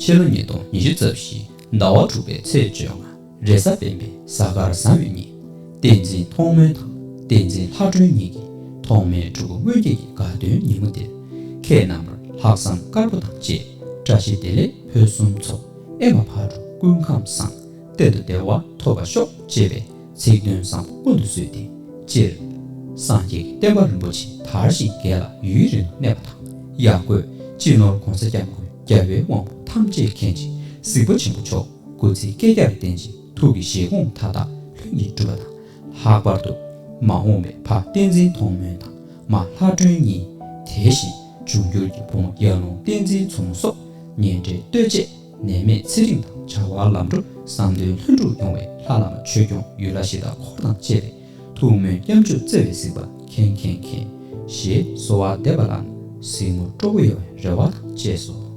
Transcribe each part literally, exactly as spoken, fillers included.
ཕྱི་ལོ་ཉིས་སྟོང་ཉི་ཤུ་རྩ་བཞི་ཟླ་བ་དྲུག་པའི་ཚེས་བཅོ་ལྔ། རེས་གཟའ་སྤེན་པའི་གཟའ་སྐར་བཟང་བའི་ཉིན། བསྟན་འཛིན་ཐོགས་སྨོན་དང་བསྟན་འཛིན་ལྷ་སྒྲོན་གཉིས་ཀྱིས་ཐོགས་མེད་སྤྲུལ་སྐུ་མངོན་བརྒྱད་ཀྱི་དགའ་སྟོན་ཉིན་མོ་འདིར། ཁྱེད་རྣམ་པར་ལྷག་བསམ་དཀར་པོ་དང་བཅས། བཀྲ་ཤིས་བདེ་ལེགས་ཕུན་སུམ་ཚོགས། ཨེ་མ་ཕ་རོལ་སྐུ་ཁམས་བཟང་། གཏེར་དུ་བདེ་བ་ཐོབ་པར་ཤོག་ཅེས་པའི་ཚིག་དོན་བཟང་པོ་ཀུན་ཏུ་བཟོས་ཏེ། སྤྱིར། སངས་རྒྱས་ཀྱི་བསྟན་པ་རིན་པོ་ཆེ་དར་ཞིང་རྒྱས་ལ་ཡུན་རིང་དུ་གནས་པ་དང་། ཡང་སྒོས་སྤྱི་ནོར་༧གོང་ས་༧སྐྱབས་མགོན་རྒྱལ་བའི་དབང་པོ་ཐམས་ཅད་མཁྱེན་ཅིང་གཟིགས་པ་ཆེན་པོ་མཆོག་སྐུ་ཚེ་བསྐལ་བརྒྱར་བརྟན་ཅིང་ཐུགས་ཀྱི་བཞེད་དགོངས་མཐའ་དག་ལྷུན་གྱིས་གྲུབ་པ་དང་། ལྷག་པར་དུ་མ་འོངས་པའི་ཕ་བསྟན་འཛིན་ཐོགས་སྨོན་དང་མ་ལྷ་སྒྲོན་གཉིས། དེ་བཞིན་འབྱུང་འགྱུར་གྱི་བུ་མོ་ཡར་ཀླུང་བསྟན་འཛིན་མཚོ་མོ་སོགས་ཉེ་འབྲེལ་ལྟོས་བཅས་ནད་མེད་ཚེ་རིང་དང་བྱ་བ་ལམ་འགྲོ་བསམ་དོན་ལྷུན་གྲུབ་ཡོང་བའི་ལྷ་བླ་མ་ཆོས་སྐྱོང་ཡུལ་ལྷ་གཞི་བདག་འཁོར་དང་བཅས་པའི་ཐུགས་སྨོན་སྐྱབས་འཇུག་བརྩེ་བའི་གཟིགས་པ་མཁྱེན་མཁྱེན་མཁྱེན། ཞེས་གསོལ་བ་འདེབས་པ་ལ་གཟིགས་མོ་སྤྲོ་པོ་ཡོང་བའི་རེ་བ་དང་བཅས་སོ།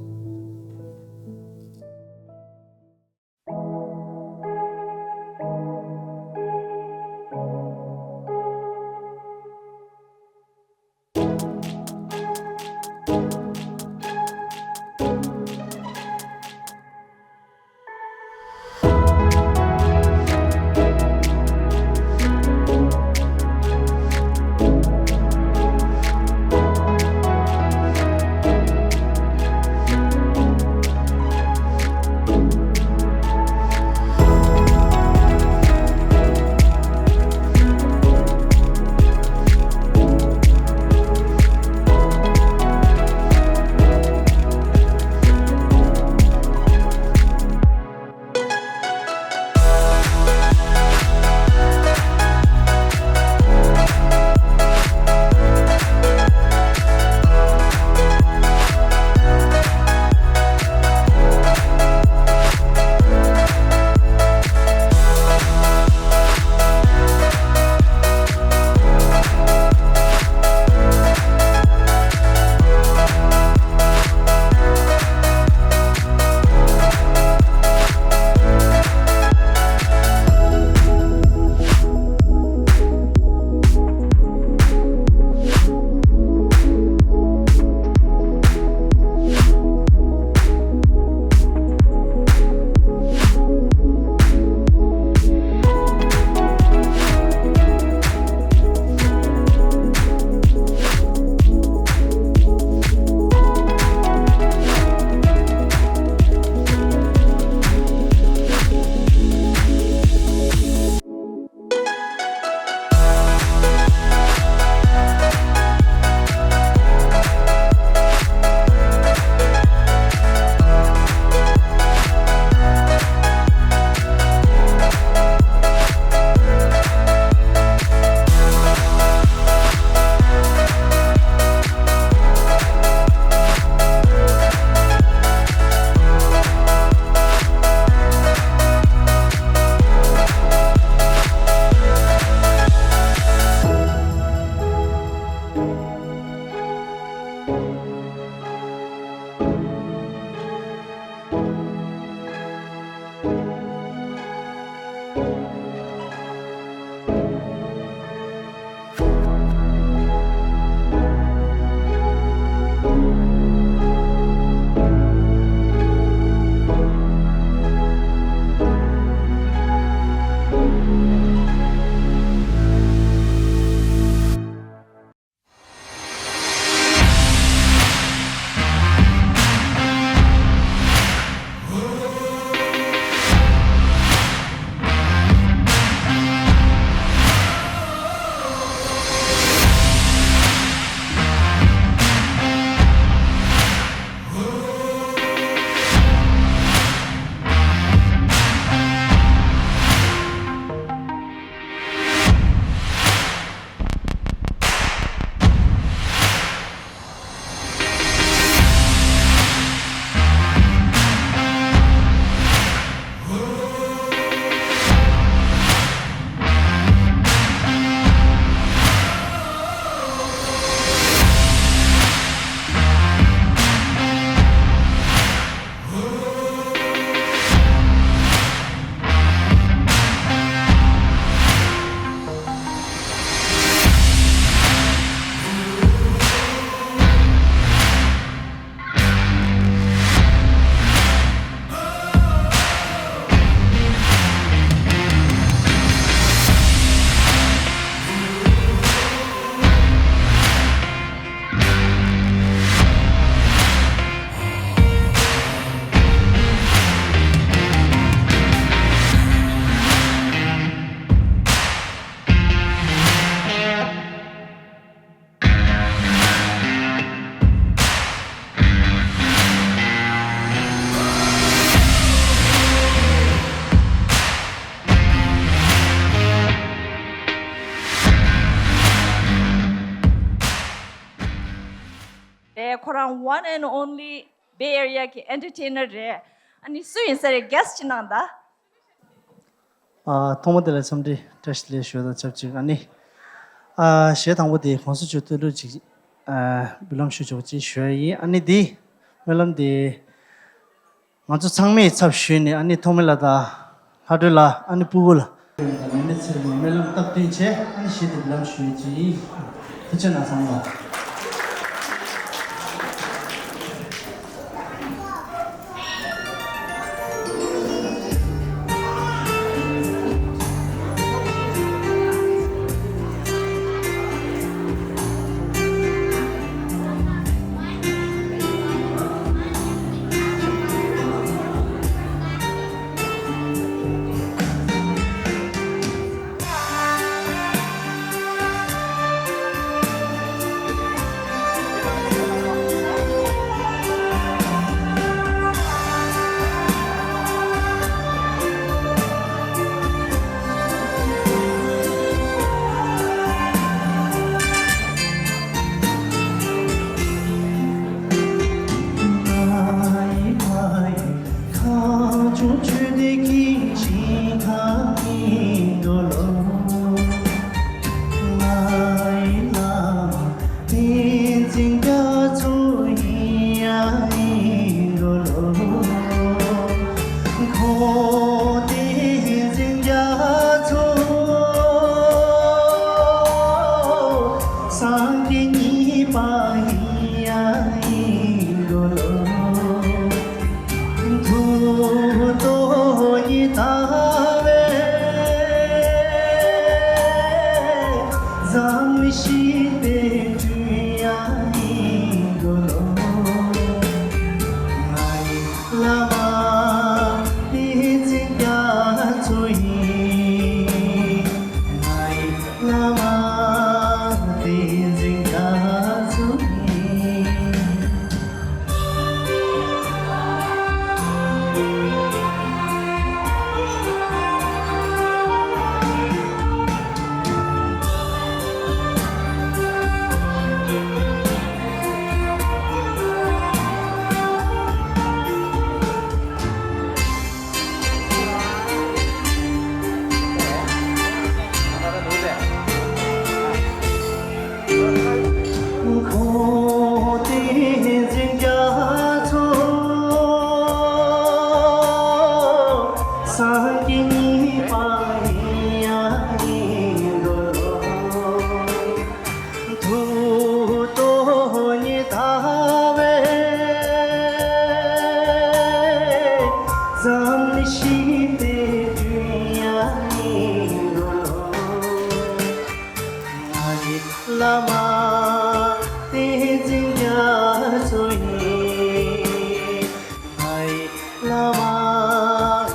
ཁོ་རང་one and only Bay Area གི་entertainer རེད། ཨ་ནི་སུ་ཡིན་ས་རེད། guess ཅིག་གནང་ད། ཨ། ཐོག་མ་དེ་ལ་འཚམས་འདྲི་བཀྲ་ཤིས་བདེ་ལེགས་ཞུ་ཡ་དང་ཆབས་ཅིག་ཨ་ནི། ཨ། གཞས་དང་པོ་དེ་གོང་ས་མཆོག་བསྟོད་གླུ་ཅིག་ཨ། འབུལ་ལམ་ཞུ་ཆོག་ཅེས་ཞུ་ཡ་ཡིན། ཨ་ནི་དེ་སྨོན་ལམ་དེ་ང་ཚོ་ཚང་མའི་ཚབ་ཞུས་ནས། ཨ་ནི་ཐོགས་མེད་ལགས་དང་ལྷ་སྒྲོལ་ལགས། ཨ་ནི་སྤུ་གུ་ལགས། ལས་མེད་ཚེ་རིང་སྨོན་ལམ་སྟབས་བསྟུན་བྱས། ཨ་ནི་གཞས་དེ་འབུལ་ལམ་ཞུ་ཡ་ཅིག་ཡིན། ཐུགས་རྗེ་གནང་། ཚང་མ་ལ། བླ་མ་བསྟན་འཛིན་རྒྱ་མཚོ་ཡིན། ང་ཡི་བླ་མ་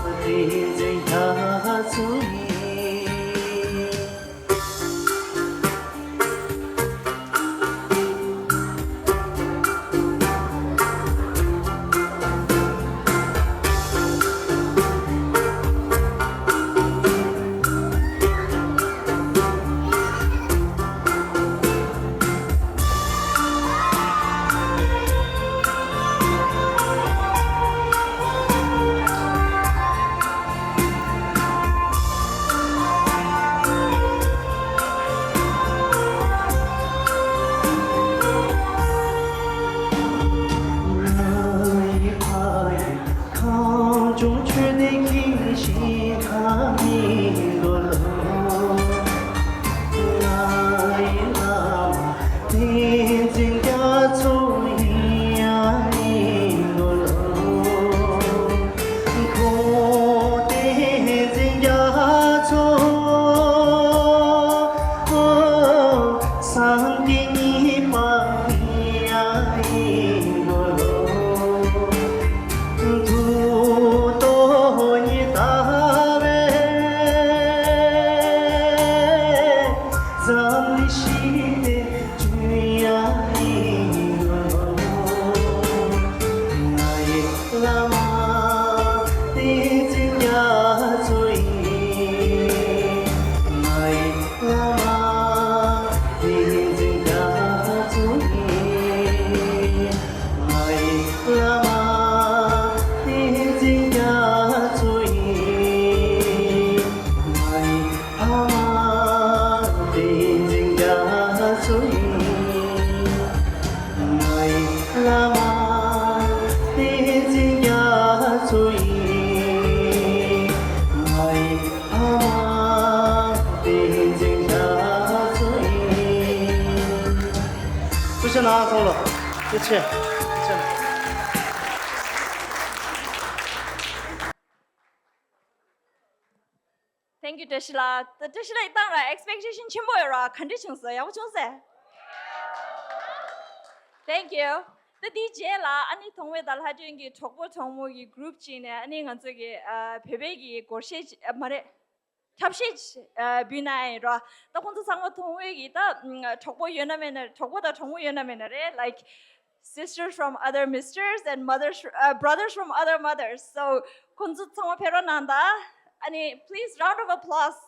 བསྟན་འཛིན་རྒྱ་མཚོ་ཡིན། ལོ། ཐུགས་རྗེ་ཆེ། ཐུགས་རྗེ་ཆེ། Thank you བཀྲ་ཤིས་ལགས། ད་བཀྲ་ཤིས་ལགས་ཡི་སྟེང་ལ་expectation ཆེན་པོ་ཡོད་ར། ག་འདྲ་བྱུང་སོང་། ཡག་པོ་བྱུང་སོང་། Thank you། ད་དེའི་རྗེས་ལ་ཨ་ནི་ཐོང་ཝེ་དང་ལྷ་སྒྲོན་གྱི་གྲོགས་པོ་གྲོགས་མོ་གི་group ཅིག་ནས་ཨ་ནི་ང་ཚོ་གི་ཨ་བོད་པའི་གི་སྒོར་གཞས་ཅིག་ཨ་མ་རེད། འཁྲབ་གཞས་ཨ་འབུལ་གནང་ཡིན་ར། ད་ཁོང་ཚོ་ཚང་མ་ཐོང་ཝེ་གི་ད་ཨ་གྲོགས་པོ་ཡོད་ན་མེད་ན། གྲོགས་པོ་དང་གྲོགས་མོ་ཡོད་ན་མེད་ན་རེད། Like sisters from other misters and mothers, uh, brothers from other mothers. So ཁོང་ཚོ་ཚང་མ་ཕེབས་རོགས་གནང་དང་། ཨ་ནི་please, round of applause.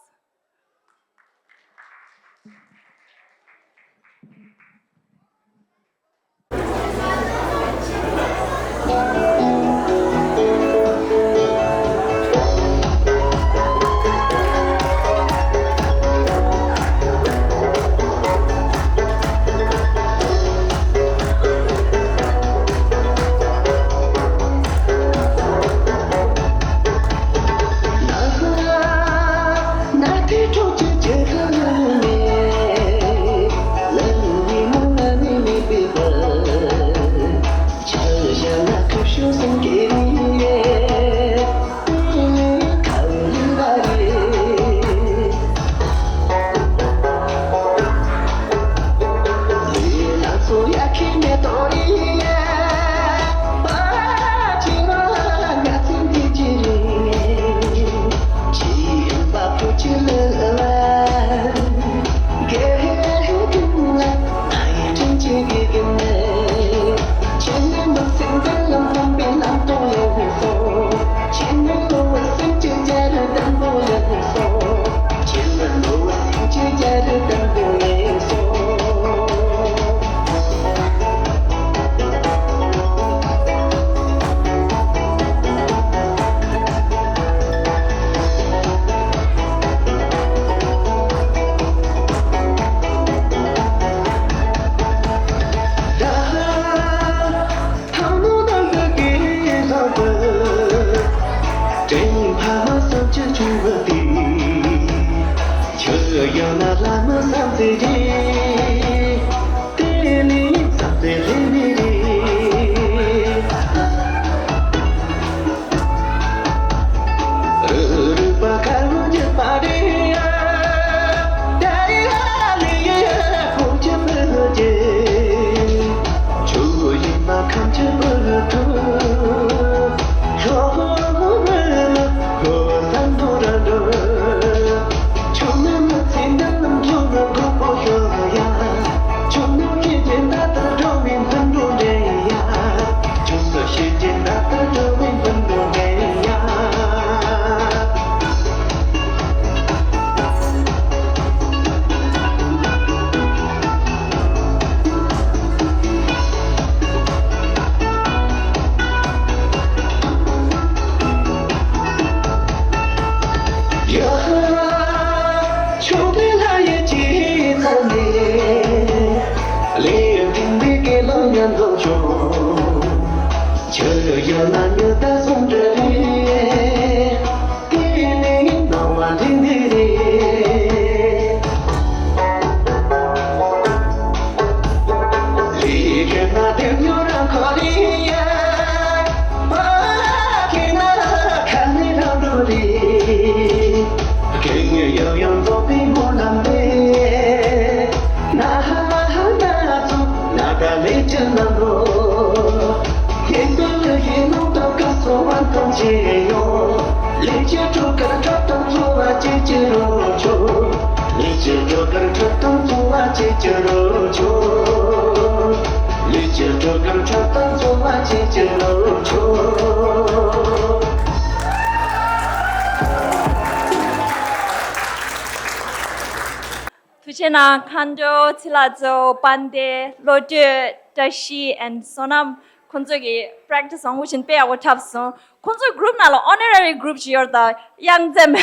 ཐུགས་རྗེ་གནང་། མཁའ་འགྲོ། ཚེ་ལྷ་མཚོ། དཔལ་ལྡན། བློ་གྲོས། བཀྲ་ཤིས་and བསོད་ནམས། ཁོང་ཚོ་གི་practice བཟང་པོ་བྱིན། དཔེ་ཡག་པོ་འཁྲབ་སོང་། ཁོང་ཚོའི་group ནང་ལ་honorary group ཅིག་ཡོད་རེད། ད་གཡང་འཛོམས།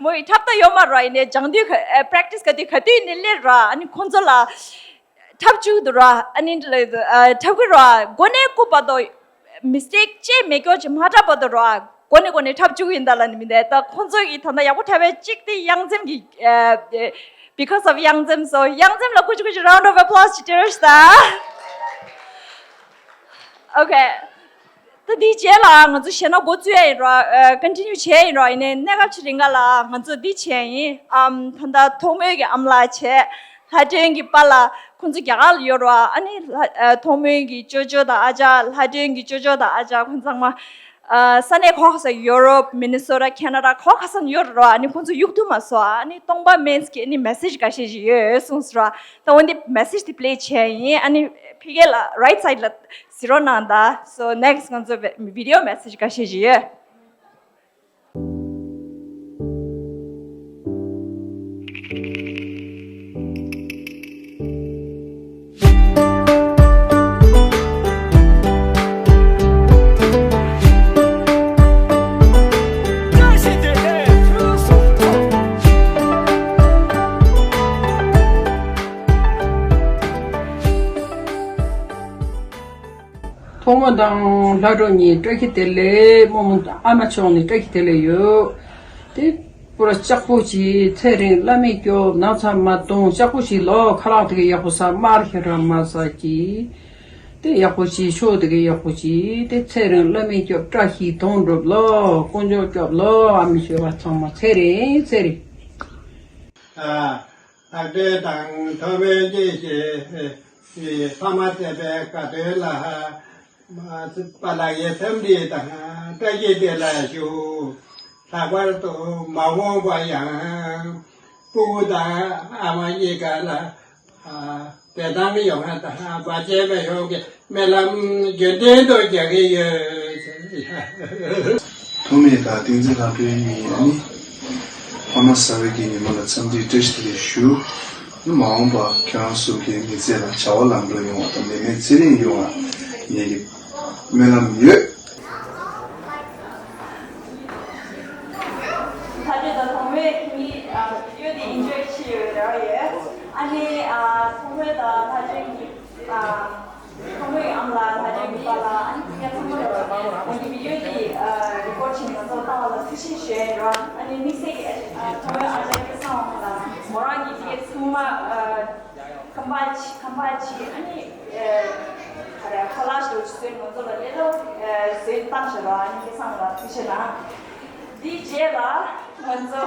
མོ་ཡི་འཁྲབ་སྟངས་ཡོད་མ་རེད། ཡིན་ནའི་སྦྱང་དུས་ག་ཨ་practice ག་དུས་ག་དུས་ནས་སླེབས་ར། ཨ་ནི་ཁོང་ཚོ་ལ་འཁྲབ་བཅུག་འདུག་ར། ཨ་ནི་འཁྲབ་གི་ར། མགོ་ནས་སྐུ་བར་དུ་mistake ཅིག་མེད་སྐྱོ་ཅིག་མ་འཁྲབ་བར་དུ་ར། མགོ་ནས་མགོ་ནས་འཁྲབ་བཅུག་གི་ཡིན་ད་ལབ་ནི་མིན་ད། ད་ཁོང་ཚོ་གི་ད་ལྟ་ཡག་པོ་འཁྲབ་པའི་གཅིག་དེ་གཡང་འཛོམས་ཀྱི་ཨ་because of གཡང་འཛོམས། so གཡང་འཛོམས་ལ་ཀུ་ཅི་ཀུ་ཅི་round of applause ཅིག་སྤྲད་རོགས་ཞུ་ད། Okay. ད་འདིའི་རྗེས་ལ་ང་ཚོ་གཞས་སྣ་འགོ་བཙུགས་ཡ་ཡིན་རོགས། ཨ། continue་བྱེད་ཡ་ཡིན་རོགས། ཡིན་ནའི་གནས་སྐབས་ཅིག་རིང་ག་ལ་ང་ཚོ་འདི་བྱས་ཡིན། ཨམ། ད་ལྟ་ཐོག་མོའི་གི་ཨམ་ལགས་བྱས། ལྷ་སྒྲོན་གྱི་པཱ་ལགས། ཁོང་ཚོ་རྒྱ་གར་ལ་ཡོད་རོགས། ཨ་ནི་ལྷ། ཨ། ཐོག་མོའི་གི་ཅོ་ཅོ་དང་ཨ་ཅག་ལྷ་སྒྲོན་གྱི་ཅོ་ཅོ་དང་ཨ་ཅག་ཁོང་ཚང་མ། ཨ། ས་གནས་ཁག་ཁ་སང་ཡོ་རོབ། མི་ནི་སོ་ཊ། ཁེ་ན་ཌ། ཁག་ཁ་སང་ཡོད་རོགས། ཨ་ནི་ཁོང་ཚོ་གཡུག་ཐུབ་མ་སོང་། ཨ་ནི་སྟོང་པ་མེན་སི་གི་ཨ་ནི་མེ་སེ་ཇི་འགའ་ཤས་ཤིག་ཡོད་གསུངས་སོང་རོགས། ད་འོན་ཏེ་མེ་སེ་ཇི་དེ་པི་ལེ་བྱས་ཡིན། ཨ་ནི་ཕ་གི་ལ་རའིཊ་སའིཌ་ལ་གཟིགས་རོགས་གནང་དང་། So next ང་ཚོ་བི་ཌི་ཡོ་མེ་སེ་ཇི་འགའ་ཤས་ཤིག་ཡོད། ཐོག་མོ་དང་ལྷ་གྲོགས་གཉིས་བཀྲ་ཤིས་བདེ་ལེགས། རྨོ་མོ་ཨ་མ་མཆོག་ནས་བཀྲ་ཤིས་བདེ་ལེགས་ཡོད། དེ་པུ་ར་ལྕགས་པོ་གྱིས་ཚེ་རིང་བླ་མས་སྐྱོབ། ན་ཚ་མ་གཏོང་ལྕགས་པོ་གྱིས་ལོ། ཁ་ལག་དེ་གའི་ཡག་པོ་ཟ། དམར་ཤ་ར་མ་ཟ་གྱིས། དེ་ཡག་པོ་གྱིས། ཆོས་དེ་གའི་ཡག་པོ་གྱིས། དེ་ཚེ་རིང་བླ་མས་སྐྱོབ། བཀྲ་ཤིས་དོན་འགྲུབ་ལོ། དཀོན་མཆོག་སྐྱོབ་ལོ། ཨ་མ་ཞོལ་པ་ཚང་མ་ཚེ་རིང་ཚེ་རིང་། ཨ། ལྷ་སྒྲོན་དང་ཐོག་མོའི་གཉིས་ཀྱི་ཕ་མ་བསྟེན་པའི་དགའ་སྟོན་ལ། མ། པཱ་ལགས་ཀྱི་འཚམས་འདྲི་དང་བཀྲ་ཤིས་བདེ་ལེགས་ཞུ། ལྷག་པར་དུ་མ་འོངས་པར་ཡང་སྤུ་གུ་དང་ཨ་མ་གཉིས་ཀ་ལ། ཨ། བདེ་ཐང་ཡོང་བ་དང་བར་ཆད་མེད་ཡོང་གི་སྨོན་ལམ་རྒྱུན་ལྡན་དུ་རྒྱག་གི་ཡོད། ཐོག་མའི་དང་བསྟན་འཛིན་ལྷ་སྒྲོན་གཉིས་ནི་ཕ་མ་གསར་བའི་གི་ཉི་མ་ལ་འཚམས་འདྲི་བཀྲ་ཤིས་བདེ་ལེགས་ཞུ། མ་འོངས་པ་ཁྱེད་རང་གསུམ་གྱི་མི་ཚེ་ལ་བྱ་བ་ལམ་འགྲོ་ཡོང་བ་དང་ནད་མེད་ཚེ་རིང་ཡོང་བ་ངེད་ཀྱི་སྨོན་ལམ་ཡོད། ལྷ་སྒྲོན་དང་ཐོག་མོའི་ཁྱེད་གཉིས་ཨ་བི་ཌི་ཡོ་དེ་ཨིན་ཇོའི་བྱེད་ཡོད་རེད་ཡོད། ཨ་ནི་ཨ་ཐོག་མོ་དང་ལྷ་སྒྲོན་གྱི་ཨ་ཐོག་མོའི་ཨམ་ལགས། ལྷ་སྒྲོན་གྱི་པཱ་ལགས། ཨ་ནི་ཁྱེད་ཚང་མ་ལ་ང་གི་བི་ཌི་ཡོ་དེ་ཨ་རི་ཀོཌ་བྱས་ནས་ང་ཚོར་བཏང་བ་ལ་ཐུགས་རྗེ་ཆེ་ཞུ་ཡ་ཡིན་རོགས། ཨ་ནི་དམིགས་བསལ་གྱི་ཨ་ཐོག་མོའི་ཨ་ཅག་སྐལ་བཟང་དབང་མོ་ལགས། མོ་རང་གིས་དེ་ཚང་མ་ཨ་ཁམས་པ་ཅིག་ཁམས་པ་ཅིག་ཨ་ནི་ཨ་ག་རེ་ཁོ་ལ་ཞིག་འདུག་ཅིག་བཟོས་ནས་ང་ཚོ་ལ་ལས་སླ་བོ་བཟོས་བཏང་ཤག་རོགས། ཨ་ནི་སྐལ་བཟང་ལགས་ཐུགས་རྗེ་གནང་། དེའི་རྗེས་ལ་ང་ཚོ་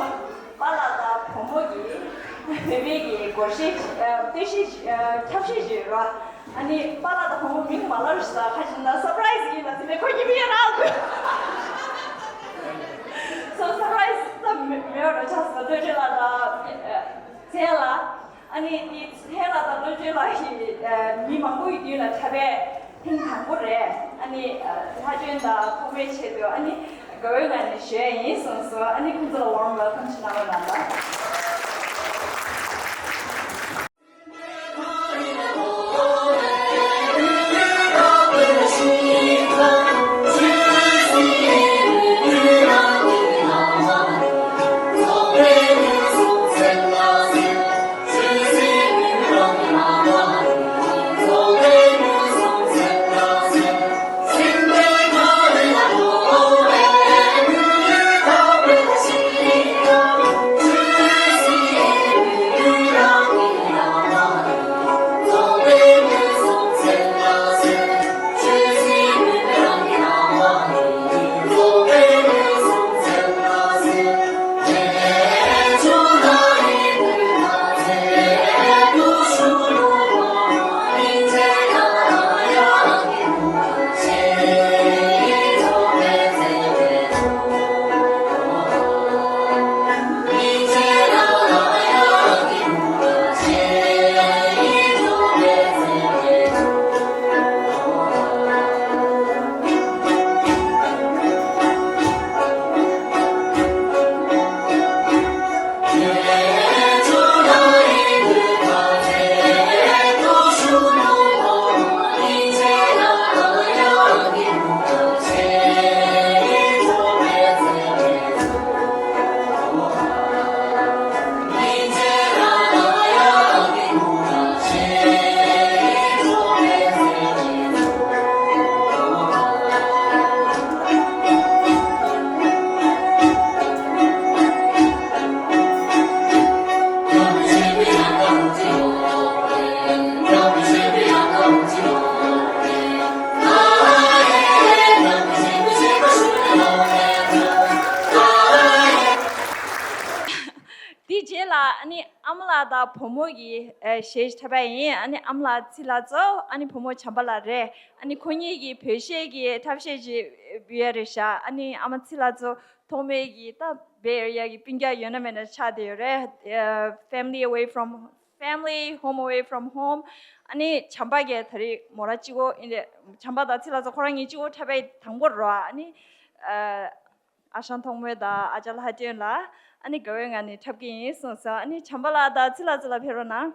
པཱ་ལགས་དང་བུ་མོ་གིས་བོད་པའི་གི་སྒོར་གཞས་ཨ་སྟོད་གཞས་ཨ་ཁྱབ་བརྡལ་བྱས་རོགས། ཨ་ནི་པཱ་ལགས་དང་བུ་མོ་མིང་མ་ལབ་རོགས་ཟེར། ཁ་ཅིག་ན་སར་པ་རའི་ཛི་ཡིན་ལབ་ཟེར་ནས་ཁོ་གཉིས་མིང་རག་དགོས། སོ་སར་པ་རའི་ཛི་ད་མེད་མེད་རོགས་ཆགས་སོང་། བློ་གྲོས་ལགས་དང་ཚེ་ལགས། ཨ་ནི་དེ་ཚེ་ལགས་དང་བློ་གྲོས་ལགས་ཀྱིས་ཨ་མི་མང་པོ་ཡི་མདུན་ལ་འཁྲབ་པའི་ཐེངས་དང་པོ་རེད། ཨ་ནི་ཨ་ལྷ་སྒྲོན་དང་ཐོག་མོའི་ཆེད་དུ་ཨ་ནི་དགའ་བོའི་ངང་ནས་ཞུ་ཡ་ཡིན་གསུངས་སོང་། ཨ་ནི་ཁོང་ཚོ་ལ་ཝོམ་ཝེལ་ཀམ་ཞིག་གནང་རོགས་གནང་ལ། རྗེས་ལ་ཨ་ནི་ཨ་མ་ལགས་དང་བུ་མོ་གི་ཨ་གཞས་འཁྲབ་པ་ཡིན། ཨ་ནི་ཨ་མ་ལགས་ཚེ་ལྷ་མཚོ། ཨ་ནི་བུ་མོ་བྱམས་པ་ལགས་རེད། ཨ་ནི་ཁོ་གཉིས་ཀྱིས་བོད་གཞས་ཀྱི་འཁྲབ་གཞས་ཅིག་འབུལ་ཡ་རེད་ཤག་ཨ་ནི་ཨ་མ་ཚེ་ལྷ་མཚོ་ཐོག་མའི་གི་ད་Bay Area གི་སྤུན་ཀྱག་ཡོད་ན་མེད་ན་ཆགས་བསྡད་ཡོད་རེད། ཨ་Family Away From Family, Home Away From Home. ཨ་ནི་བྱམས་པ་གིས་ད་རེས་མོ་རང་གཅིག་པོ་ཡིན་རེད། བྱམས་པ་དང་ཚེ་ལྷ་མཚོ་ཁོ་རང་གཉིས་གཅིག་པོ་འཁྲབ་པའི་དང་པོ་རེད། ཨ་ནི་ཨ་ཨ་ཞང་ཐོགས་མེད་དང་ཨ་ཅག་ལྷ་སྒྲོན་ལགས་ཨ་ནི་དགའ་བོའི་ངང་ནས་འཁྲབ་ཀྱི་ཡིན་གསུངས་སོང་། ཨ་ནི་བྱམས་པ་ལགས་དང་ཚེ་ལྷ་མཚོ་ལགས་ཕེབས་རོགས་གནང་།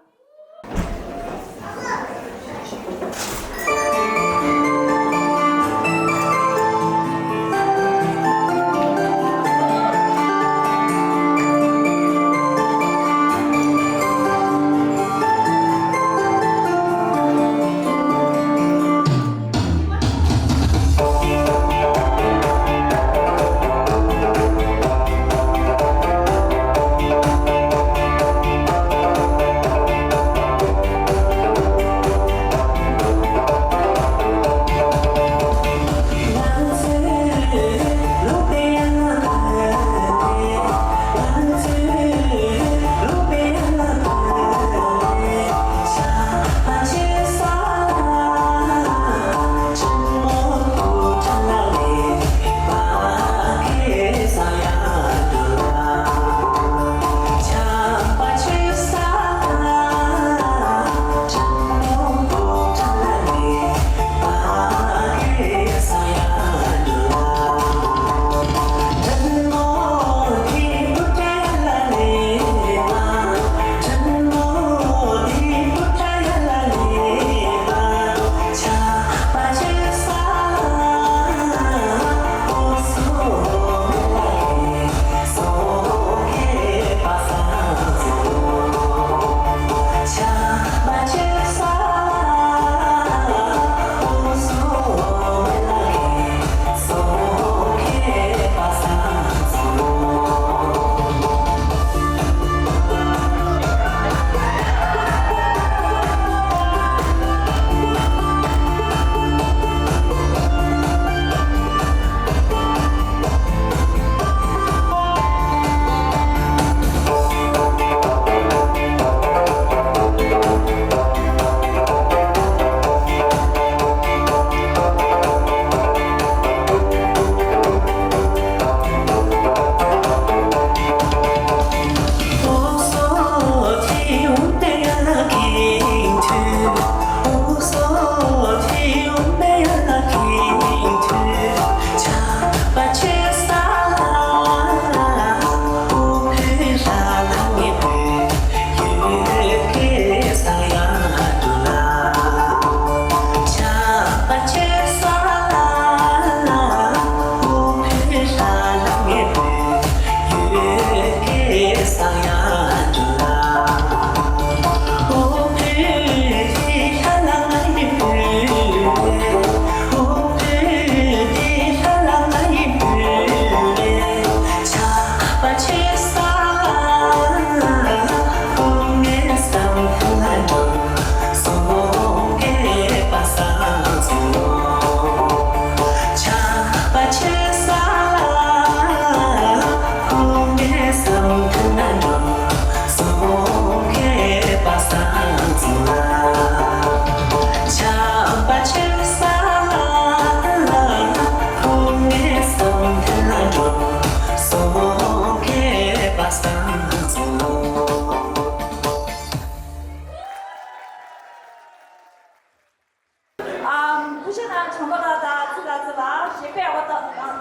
ཨམ། ཐུགས་རྗེ་གནང་། བྱམས་པ་ལགས་དང་ཚེ་ལྷ་མཚོ་ལགས་གཞས་དཔེ་ཡག་པོ་བཏང་།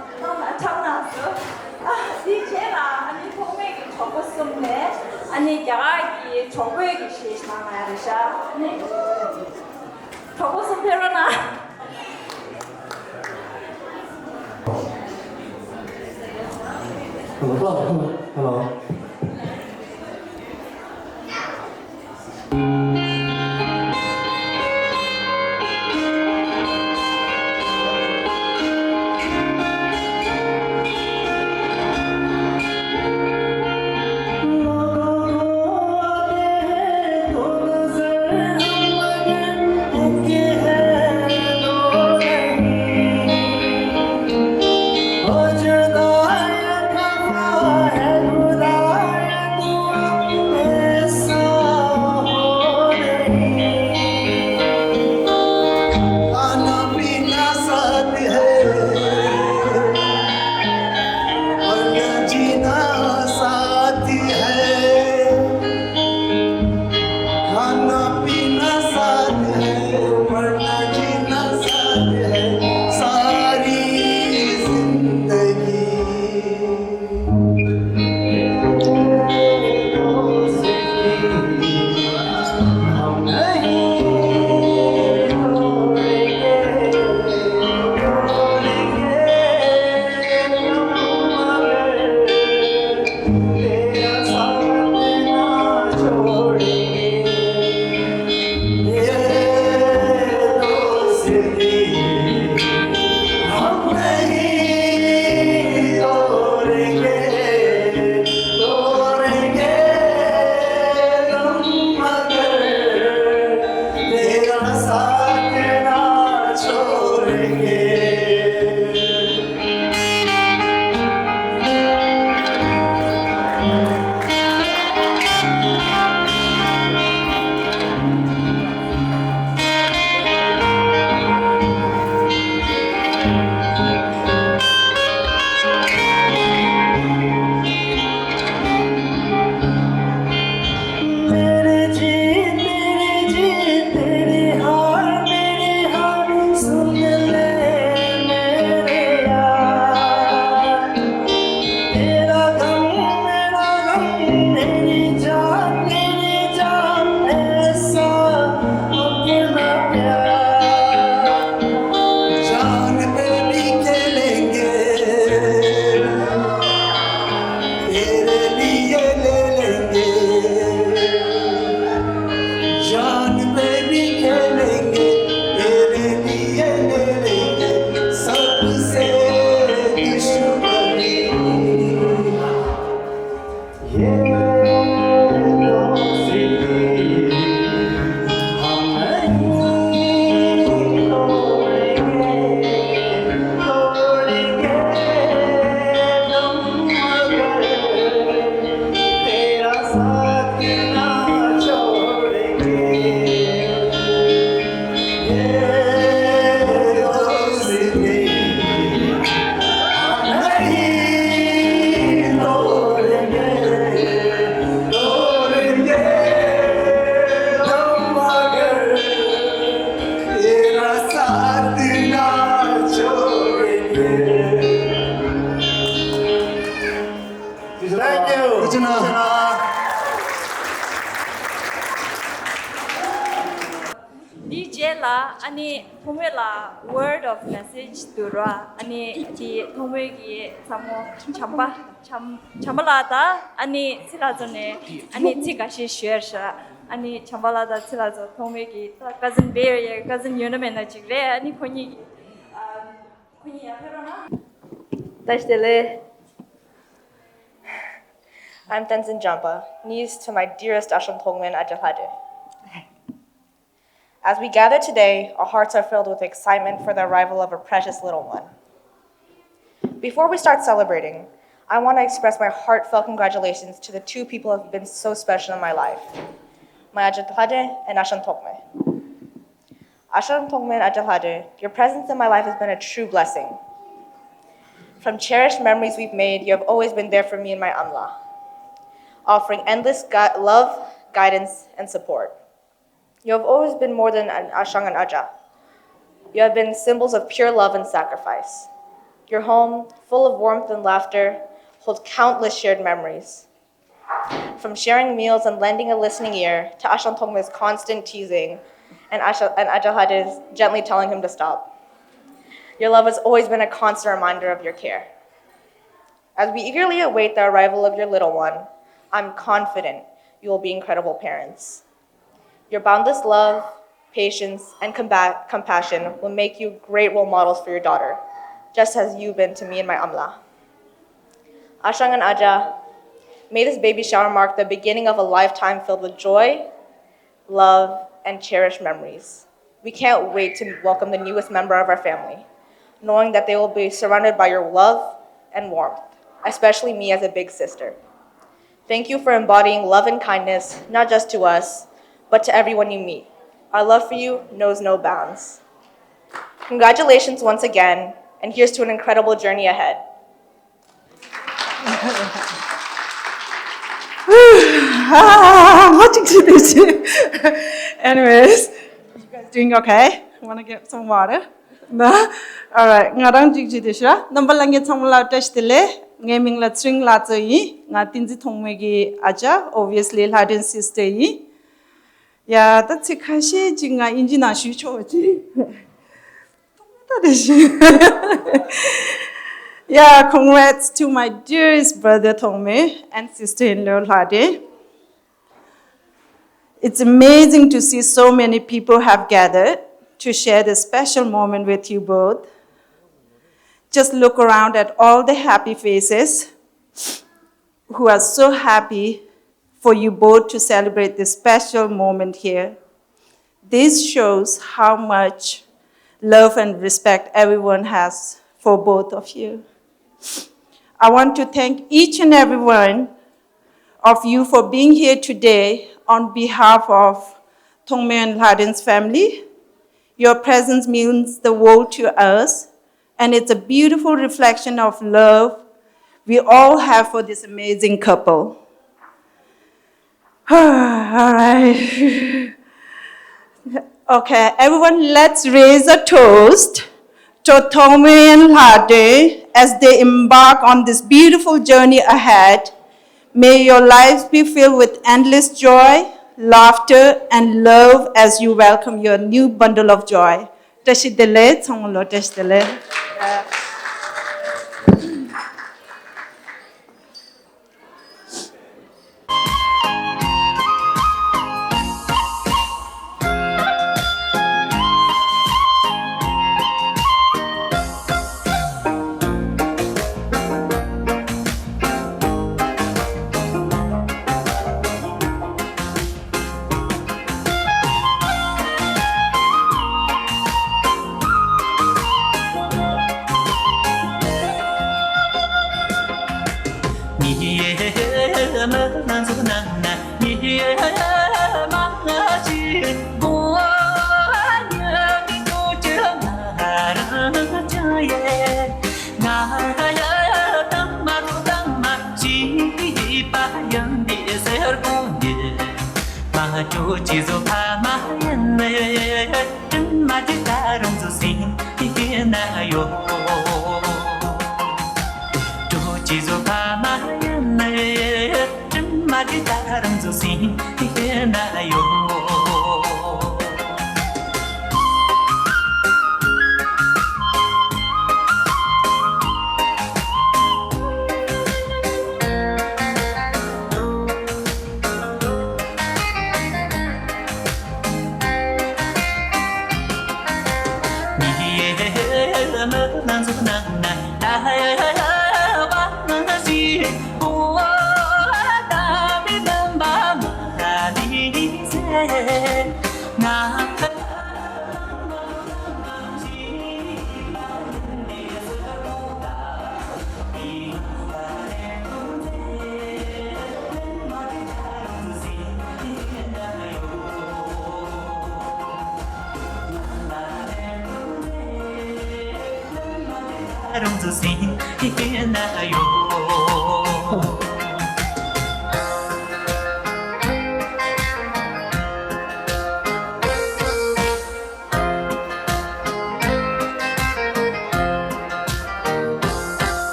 འཁྲབ་གནང་སོང་། ཨ། དེའི་རྗེས་ལ་ཨ་ནི་ཐོགས་མེད་ཀྱི་གྲོགས་པོ་གསུམ་ནས་ཨ་ནི་རྒྱ་གར་གྱི་གྲོགས་པོའི་གི་གཞས་ཤིག་གནང་ཡ་རེད་ཤག་ཨ་ནི་གྲོགས་པོ་གསུམ་ཕེབས་རོགས་གནང་། Hello, hello. Thank you. འདིའི་རྗེས་ལ་ཨ་ནི་ཐོག་མའི་ལ་word of message དུ་ར། ཨ་ནི་དེ་ཐོག་མའི་གི་ཚ་མོ་བྱམས་པ་བྱམས་བྱམས་པ་ལགས་དང་ཨ་ནི་ཚེ་ལགས་ཚོ་ནས་ཨ་ནི་ཚིག་འགའ་ཤས་ཞུ་ཡ་ཤ། ཨ་ནི་བྱམས་པ་ལགས་དང་ཚེ་ལགས་ཚོ་ཐོག་མའི་གི་ད་cousin Bay Area cousin ཡོད་ན་མེད་ན་ཅིག་རེད། ཨ་ནི་ཁོ་གཉིས་ཀྱི་ཁོ་གཉིས་ཡར་ཕེབས་རོགས་གནང་། བཀྲ་ཤིས་བདེ་ལེགས། I'm Tenzin Jampa, niece to my dearest Ashang Thongmin Ajalhade. As we gather today, our hearts are filled with excitement for the arrival of a precious little one. Before we start celebrating, I want to express my heartfelt congratulations to the two people who have been so special in my life, my Ajalhade and Ashang Thongmin. Ashang Thongmin Ajalhade, your presence in my life has been a true blessing. From cherished memories we've made, you have always been there for me and my Amla, offering endless gu- love, guidance, and support. You have always been more than an Ashang and Aja. You have been symbols of pure love and sacrifice. Your home, full of warmth and laughter, holds countless shared memories. From sharing meals and lending a listening ear to Ashang Thongmin's constant teasing and, Asha- and Ajalhade's gently telling him to stop. Your love has always been a constant reminder of your care. As we eagerly await the arrival of your little one, I'm confident you will be incredible parents. Your boundless love, patience, and compa- compassion will make you great role models for your daughter, just as you've been to me and my Amla. Ashang and Aja, may this baby shower mark the beginning of a lifetime filled with joy, love, and cherished memories. We can't wait to welcome the newest member of our family, knowing that they will be surrounded by your love and warmth, especially me as a big sister. Thank you for embodying love and kindness, not just to us, but to everyone you meet. Our love for you knows no bounds. Congratulations once again, and here's to an incredible journey ahead. What did you do? Anyways, you guys doing okay? Wanna get some water? No? Alright, ང་རང་ཅིག་ཅིག་དེ་ཤ། རྣམ་པ་ལྷན་རྒྱས་ཚང་མ་ལ་བཀྲ་ཤིས་བདེ་ལེགས། ངའི་མིང་ལ་ཚེ་རིང་ལྷ་མཚོ་ཡིན། ང་བསྟན་འཛིན་ཐོགས་མེད་ཀྱི་ཨ་ཅག obviously ལྷ་སྒྲོན་sister ཡིན། ཡ་ད་ཚིག་ཁ་ཤས་ཅིག་ང་དབྱིན་ཇི་ནང་ཞུས་ཆོག་པ་ཅིག་ཐོགས་མེད་ད་དེ་ཤ། Yeah, congrats to my dearest brother Thongme and sister-in-law Lhade. It's amazing to see so many people have gathered to share this special moment with you both. Just look around at all the happy faces who are so happy for you both to celebrate this special moment here. This shows how much love and respect everyone has for both of you. I want to thank each and every one of you for being here today on behalf of Thongme and Lhaden's family. Your presence means the world to us, and it's a beautiful reflection of love we all have for this amazing couple. All right. Okay, everyone, let's raise a toast to Thongme and Lhade as they embark on this beautiful journey ahead. May your lives be filled with endless joy, laughter, and love as you welcome your new bundle of joy. བཀྲ་ཤིས་བདེ་ལེགས། ཚང་མ་ལ་བཀྲ་ཤིས་བདེ་ལེགས། མཁའ་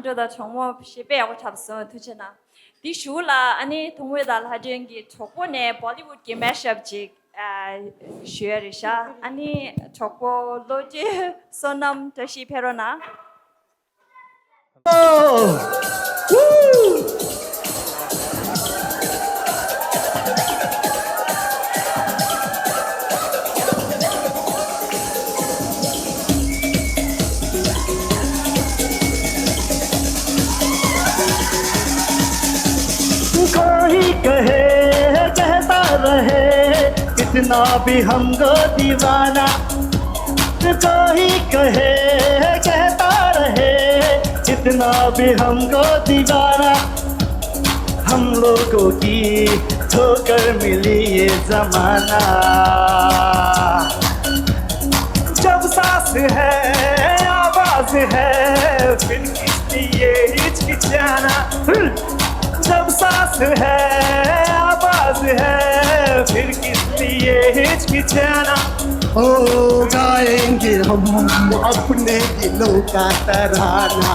འགྲོ་དང་གྲོགས་མོ་གཞས་དཔེ་ཡག་པོ་འཁྲབ་སོང་། ཐུགས་རྗེ་གནང་། དེའི་གཞུག་ལ་ཨ་ནི་དུང་འོད་དང་ལྷ་སྒྲོན་གྱི་གྲོགས་པོ་ནས་བོ་ལི་ཝུད་ཀྱི་མེ་ཤབ་ཅིག་ཨ་ཞུ་ཡ་རེད་ཤག་ཨ་ནི་གྲོགས་པོ་བློ་གྲོས་བསོད་ནམས་བཀྲ་ཤིས་ཕེབས་རོགས་གནང་། कोई कहे, कहता रहे, कितना भी हमको दीवाना। कोई कहे, कहता रहे, कितना भी हमको दीवाना। हम लोगों की ठोकर मिली ये जमाना। जब सांस है, आवाज है, फिर किस लिए हिचकिचाना? जब सांस है, आवाज है, फिर किस लिए हिचकिचाना? ओ, गाएंगे हम अपने दिलों का तराना।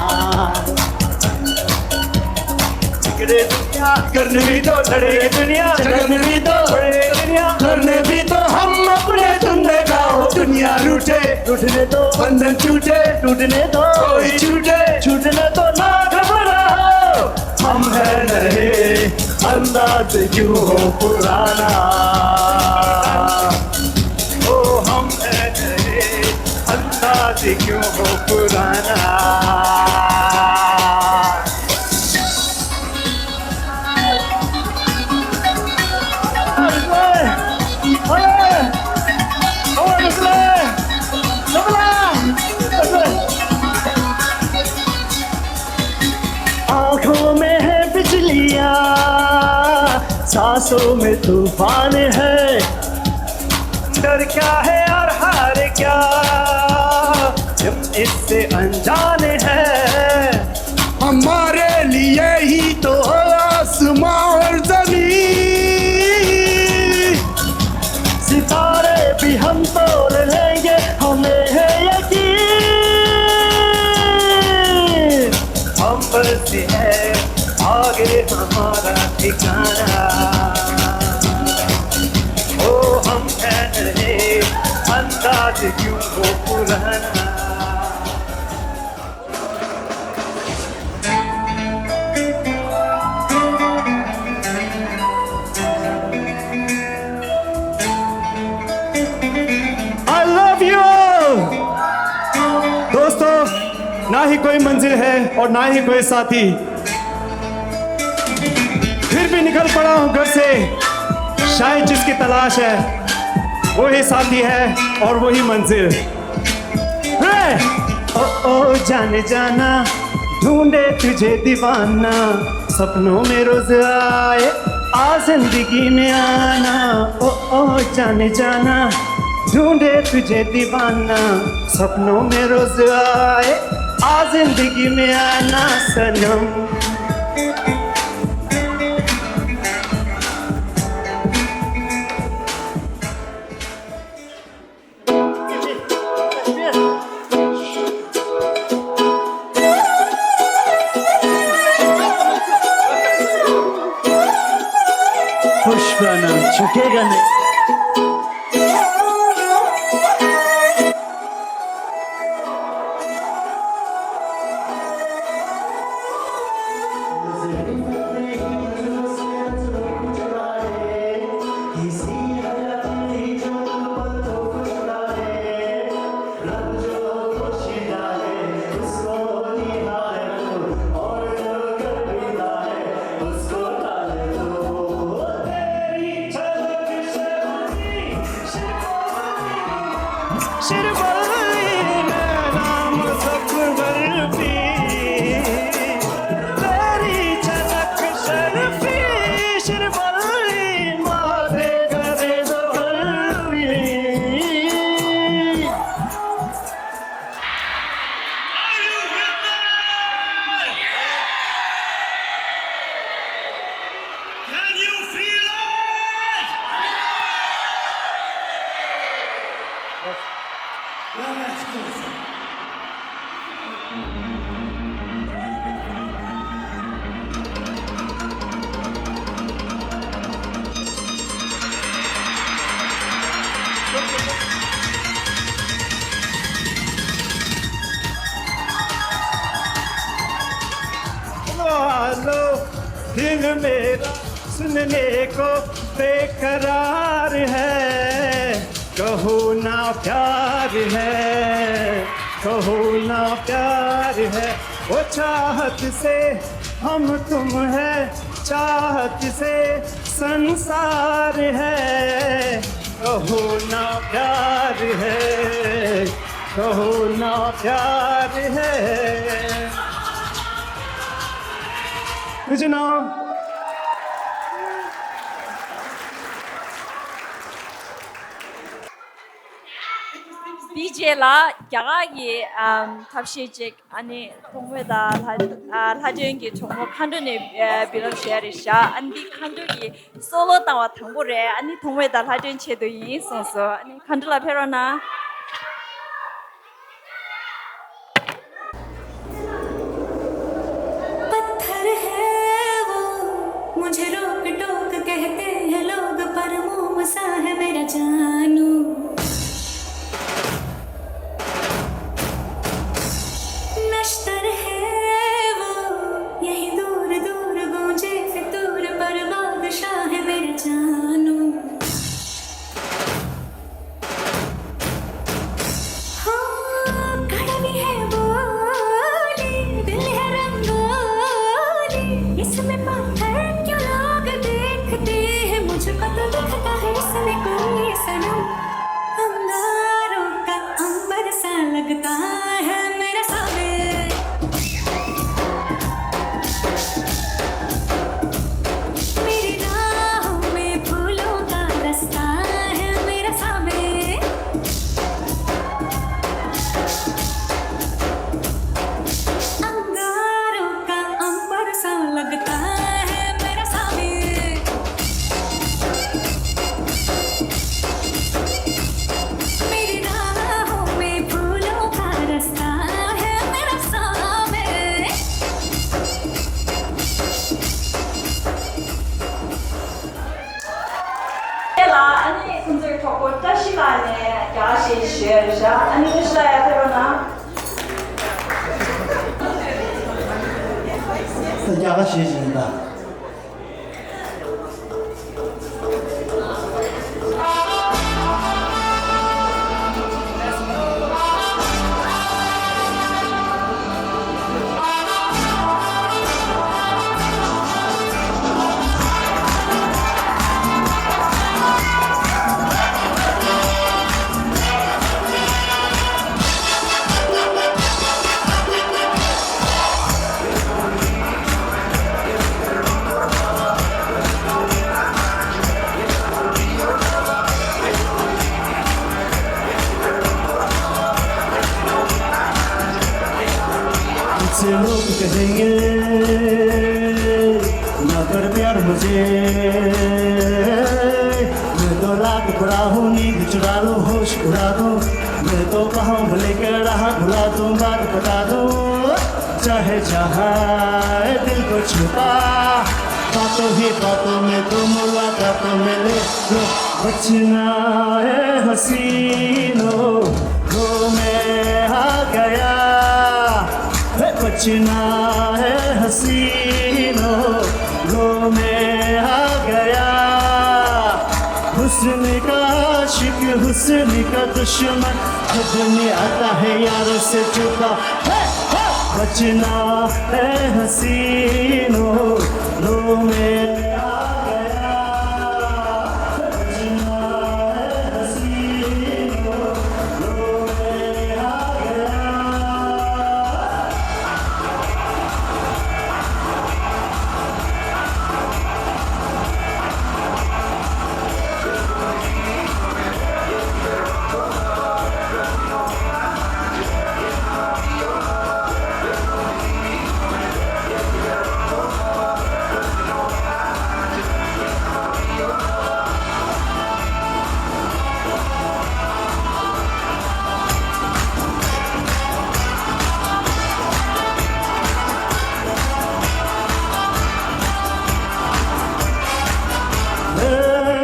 झगड़े दुनिया करने भी तो, लड़े दुनिया झगड़ने भी तो, लड़े दुनिया करने भी तो, हम अपने धंधे का हो। दुनिया रूठे, रूठने दो, बंधन टूटे, टूटने दो, कोई छूटे, छूटने दो, ना घबराओ। हम है नए अंदाज क्यों हो पुराना। ओ हम है नए अंदाज क्यों हो पुराना। आंखों में है बिजलियां, सांसों में तूफान है, डर क्या है और हार क्या, जब इससे अनजान है। हमारे लिए ही तो हो आसमां और जमीन, सितारे भी हम तोड़ लेंगे, हमें है यकीन। हम बस है आगे हमारा ठिकाना। ओ हम है नए, अंदाज क्यों हो पुराना। I love you all। दोस्तों, ना ही कोई मंजिल है और ना ही कोई साथी, फिर भी निकल पड़ा हूँ घर से। शायद जिसकी तलाश है, वही साथी है और वही मंजिल। रे! ओ ओ जाने जाना, ढूंढे तुझे दीवाना, सपनों में रोज आए, आ जिंदगी में आना। ओ ओ जाने जाना, ढूंढे तुझे दीवाना, सपनों में रोज आए, आ जिंदगी में आना सनम। खुश रहना, झुकेगा नहीं। Can you feel it? Let's go. Hello, hello, दिल मेरा सुनने को बेकरार है। कहो ना प्यार है, कहो ना प्यार है। वो चाहत से हम तुम है, चाहत से संसार है। कहो ना प्यार है, कहो ना प्यार है। तुझे ना ཌི་ཇེ་ལགས། རྒྱ་གར་གྱི་ཨམ་ཐབས་ཤེས་ཅིག་ཨ་ནི་གྲོགས་མོ་དང་ལྷ་ཨ་ལྷ་ལྡན་གྱི་གྲོགས་མོ་མཁའ་འགྲོ་ནས་ཨ་འབུལ་ལམ་ཞུ་ཡ་རེད་ཤག་ཨ་ནི་འདི་མཁའ་འགྲོ་གི་སོ་ལོ་བཏང་བ་དང་པོ་རེད། ཨ་ནི་གྲོགས་མོ་དང་ལྷ་ལྡན་ཆེད་དུ་ཡིན་གསུངས་སོང་། ཨ་ནི་མཁའ་འགྲོ་ལགས་ཕེབས་རོགས་གནང་། पत्थर है वो, मुझे रोक टोक कहते हैं लोग, पर मोम सा है मेरा जानू। नश्तर है वो, यही दूर दूर गूंजे फितूर, पर बादशाह है मेरा जानू। हाँ, कड़वी है बोली, दिल है रंगोली, इसमें पत्थर क्यों लोग देखते हैं, मुझको तो दिखता है इसमें कोई सनम। अंगारों का अंबर सा लगता है मेरा साबिर। मेरी राह བཀྲ་ཤིས་ལགས་ནས་རྒྱ་གར་གཞས་ཞུས་ཡོད་རེད་ཤག་ཨ་ནི་བཀྲ་ཤིས་ལགས་ཡར་ཕེབས་རོགས་གནང་། ད་རྒྱ་གར་གཞས་ཞིག་ཡིན་ད། चलो करेंगे ना कर प्यार मुझे, मैं तो रात भरा हूँ, नींद चुरा लूँ, होश उड़ा दूँ, मैं तो बाहों में लेकर राह भुला दूँ, बात बता दूँ, चाहे जहाँ है दिल को छुपा, बातों ही बातों में तुम मुलाकातों में ले लो। बचना है हसीनो, लो मैं आ गया। है बचना है हसीनो, लो मैं आ गया। हुस्न का आशिक, हुस्न का दुश्मन, खुद नहीं आता है यारों से छुपा। है, है, बचना है हसीनो, लो मैं आ गया। बचना है हसीनो, लो मैं आ गया।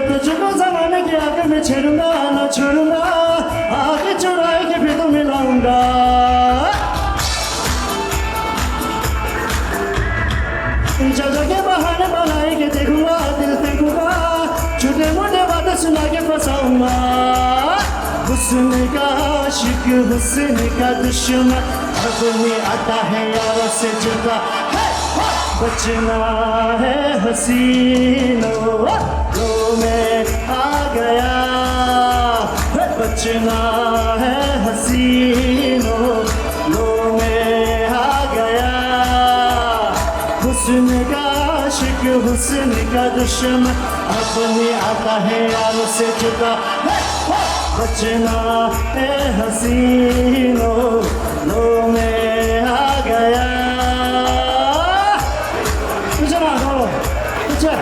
तुझको जमाने की आंखें में छेड़ूंगा ना छोड़ूंगा, आंखें चुराए के भी तो मिलाऊंगा। चाचा के बहाने बनाए के देखूंगा, दिल फेंकूंगा, छोटे मोटे बातें सुना के फंसाऊंगा। हुस्न का आशिक, हुस्न का दुश्मन, अब नहीं आता है यारों से जुदा। बचना है हसीनो, लो मैं आ गया। बचना है हसीनो, लो मैं आ गया। हुस्न का आशिक, हुस्न का दुश्मन, अब नहीं आता है यारों से जुदा। बचना है हसीनो, लो मैं आ गया। पीछे ना हटो, पीछे।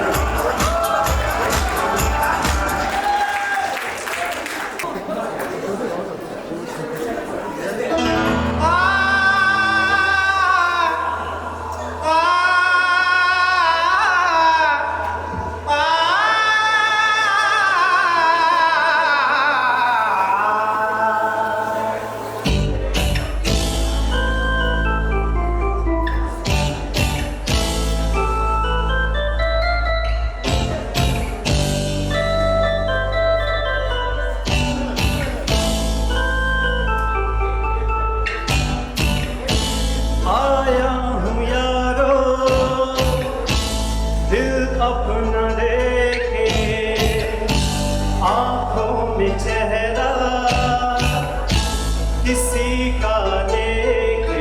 आया हूँ यारो, दिल अपना लेके, आंखों में चेहरा किसी का लेके,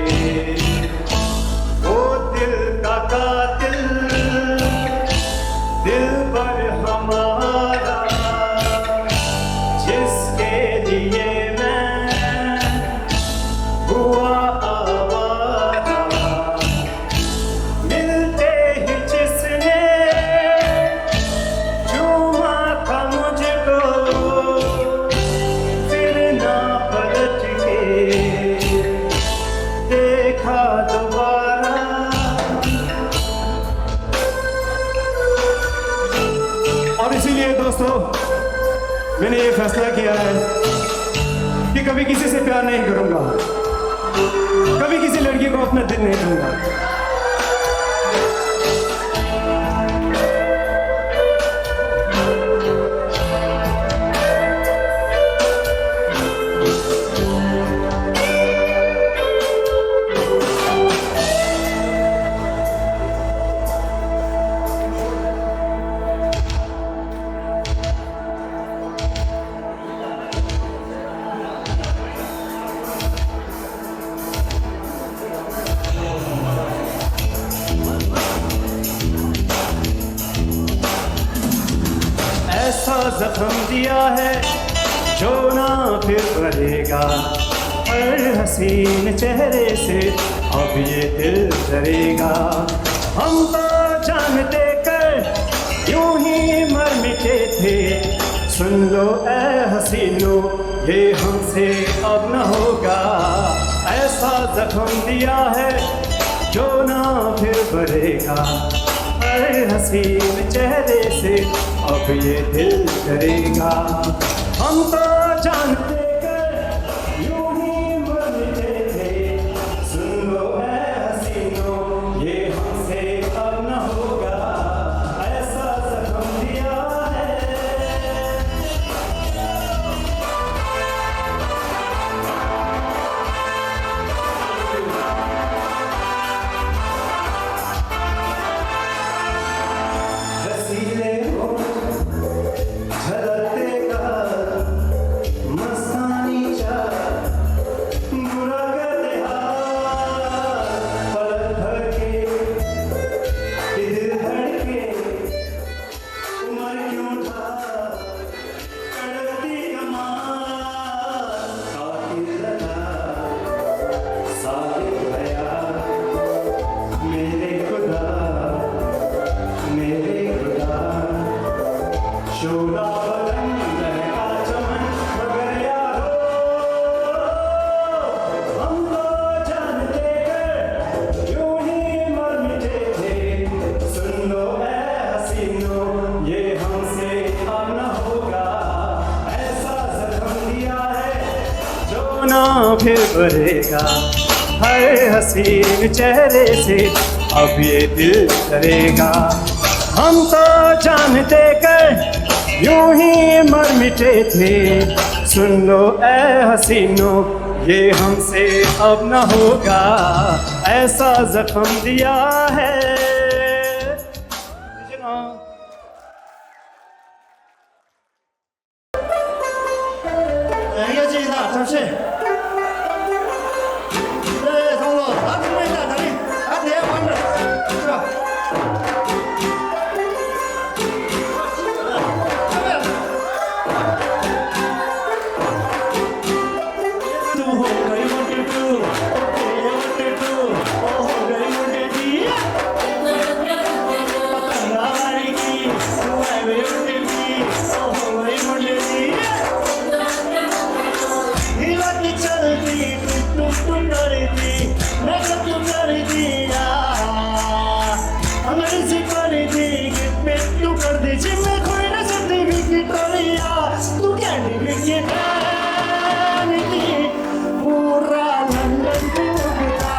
वो दिल का कातिल, दिलबर हमारा, जिसके लिए मैं हुआ आवारा। मिलते ही जिसने चूमा था मुझको, फिर ना पलट के देखा दोबारा। और इसीलिए दोस्तों, मैंने ये फैसला किया है कि कभी किसी से प्यार नहीं करूंगा, कभी किसी लड़की को अपना दिल नहीं दूंगा। ऐसा जख्म दिया है जो ना फिर भरेगा, हर हसीन चेहरे से अब ये दिल डरेगा। हम तो जान देकर यूं ही मर मिटे थे, सुन लो ए हसीनो, ये हमसे अब न होगा। ऐसा जख्म दिया है जो ना फिर भरेगा, हर हसीन चेहरे से अब ये दिल डरेगा। हम तो जान देकर यूं ही मर मिटे थे, सुन लो ए हसीनो, ये हमसे अब न होगा, ऐसा जख्म दिया है। रसीले होठ झलकते का मस्तानी चाल बुरा कर दे हाल। पलक भर के ये दिल धड़के, उम्र क्यों ढाल, कड़कती कमाल, कातिल लगा, साबित भया, मेरे खुदा, मेरे खुदा। शोला बदन लहका चमन, मगर यारो, हम तो जान देकर यूं ही मर मिटे थे। सुन लो ए हसीनो, ये हमसे अब न होगा, ऐसा जख्म दिया है जो ना फिर भरेगा, हर हसीन चेहरे से अब ये दिल डरेगा। हम तो जान देकर यूं ही मर मिटे थे, सुन लो ए हसीनो, ये हमसे अब न होगा, ऐसा जख्म दिया है। अंग्रेजी पढ़ी थी कि पेटू कर दी जी, मैं कोई ना सकती विकी टोरिया, तू कहती विकी टोरिया। पूरा लंदन क्यों घूमता,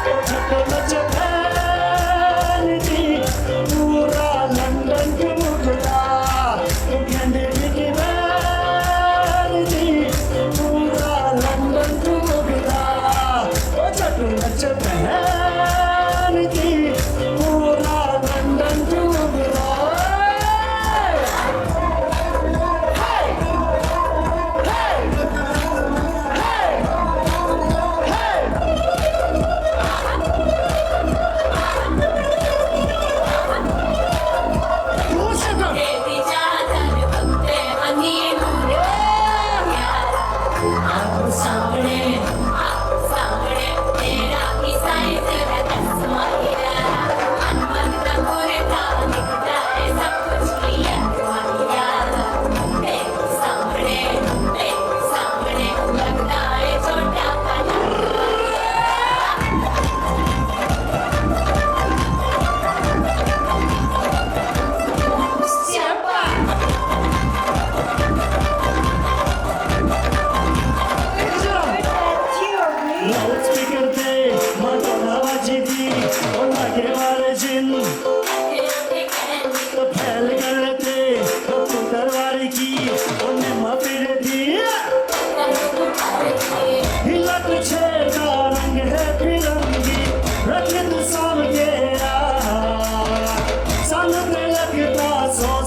ओ छोटो बच्चा फैन थी, पूरा लंदन क्यों घूमता, तू कहती विकी टोरिया, पूरा लंदन क्यों घूमता, ओ छोटो बच्चा फैन थी, पूरा लंदन क्यों घूमता।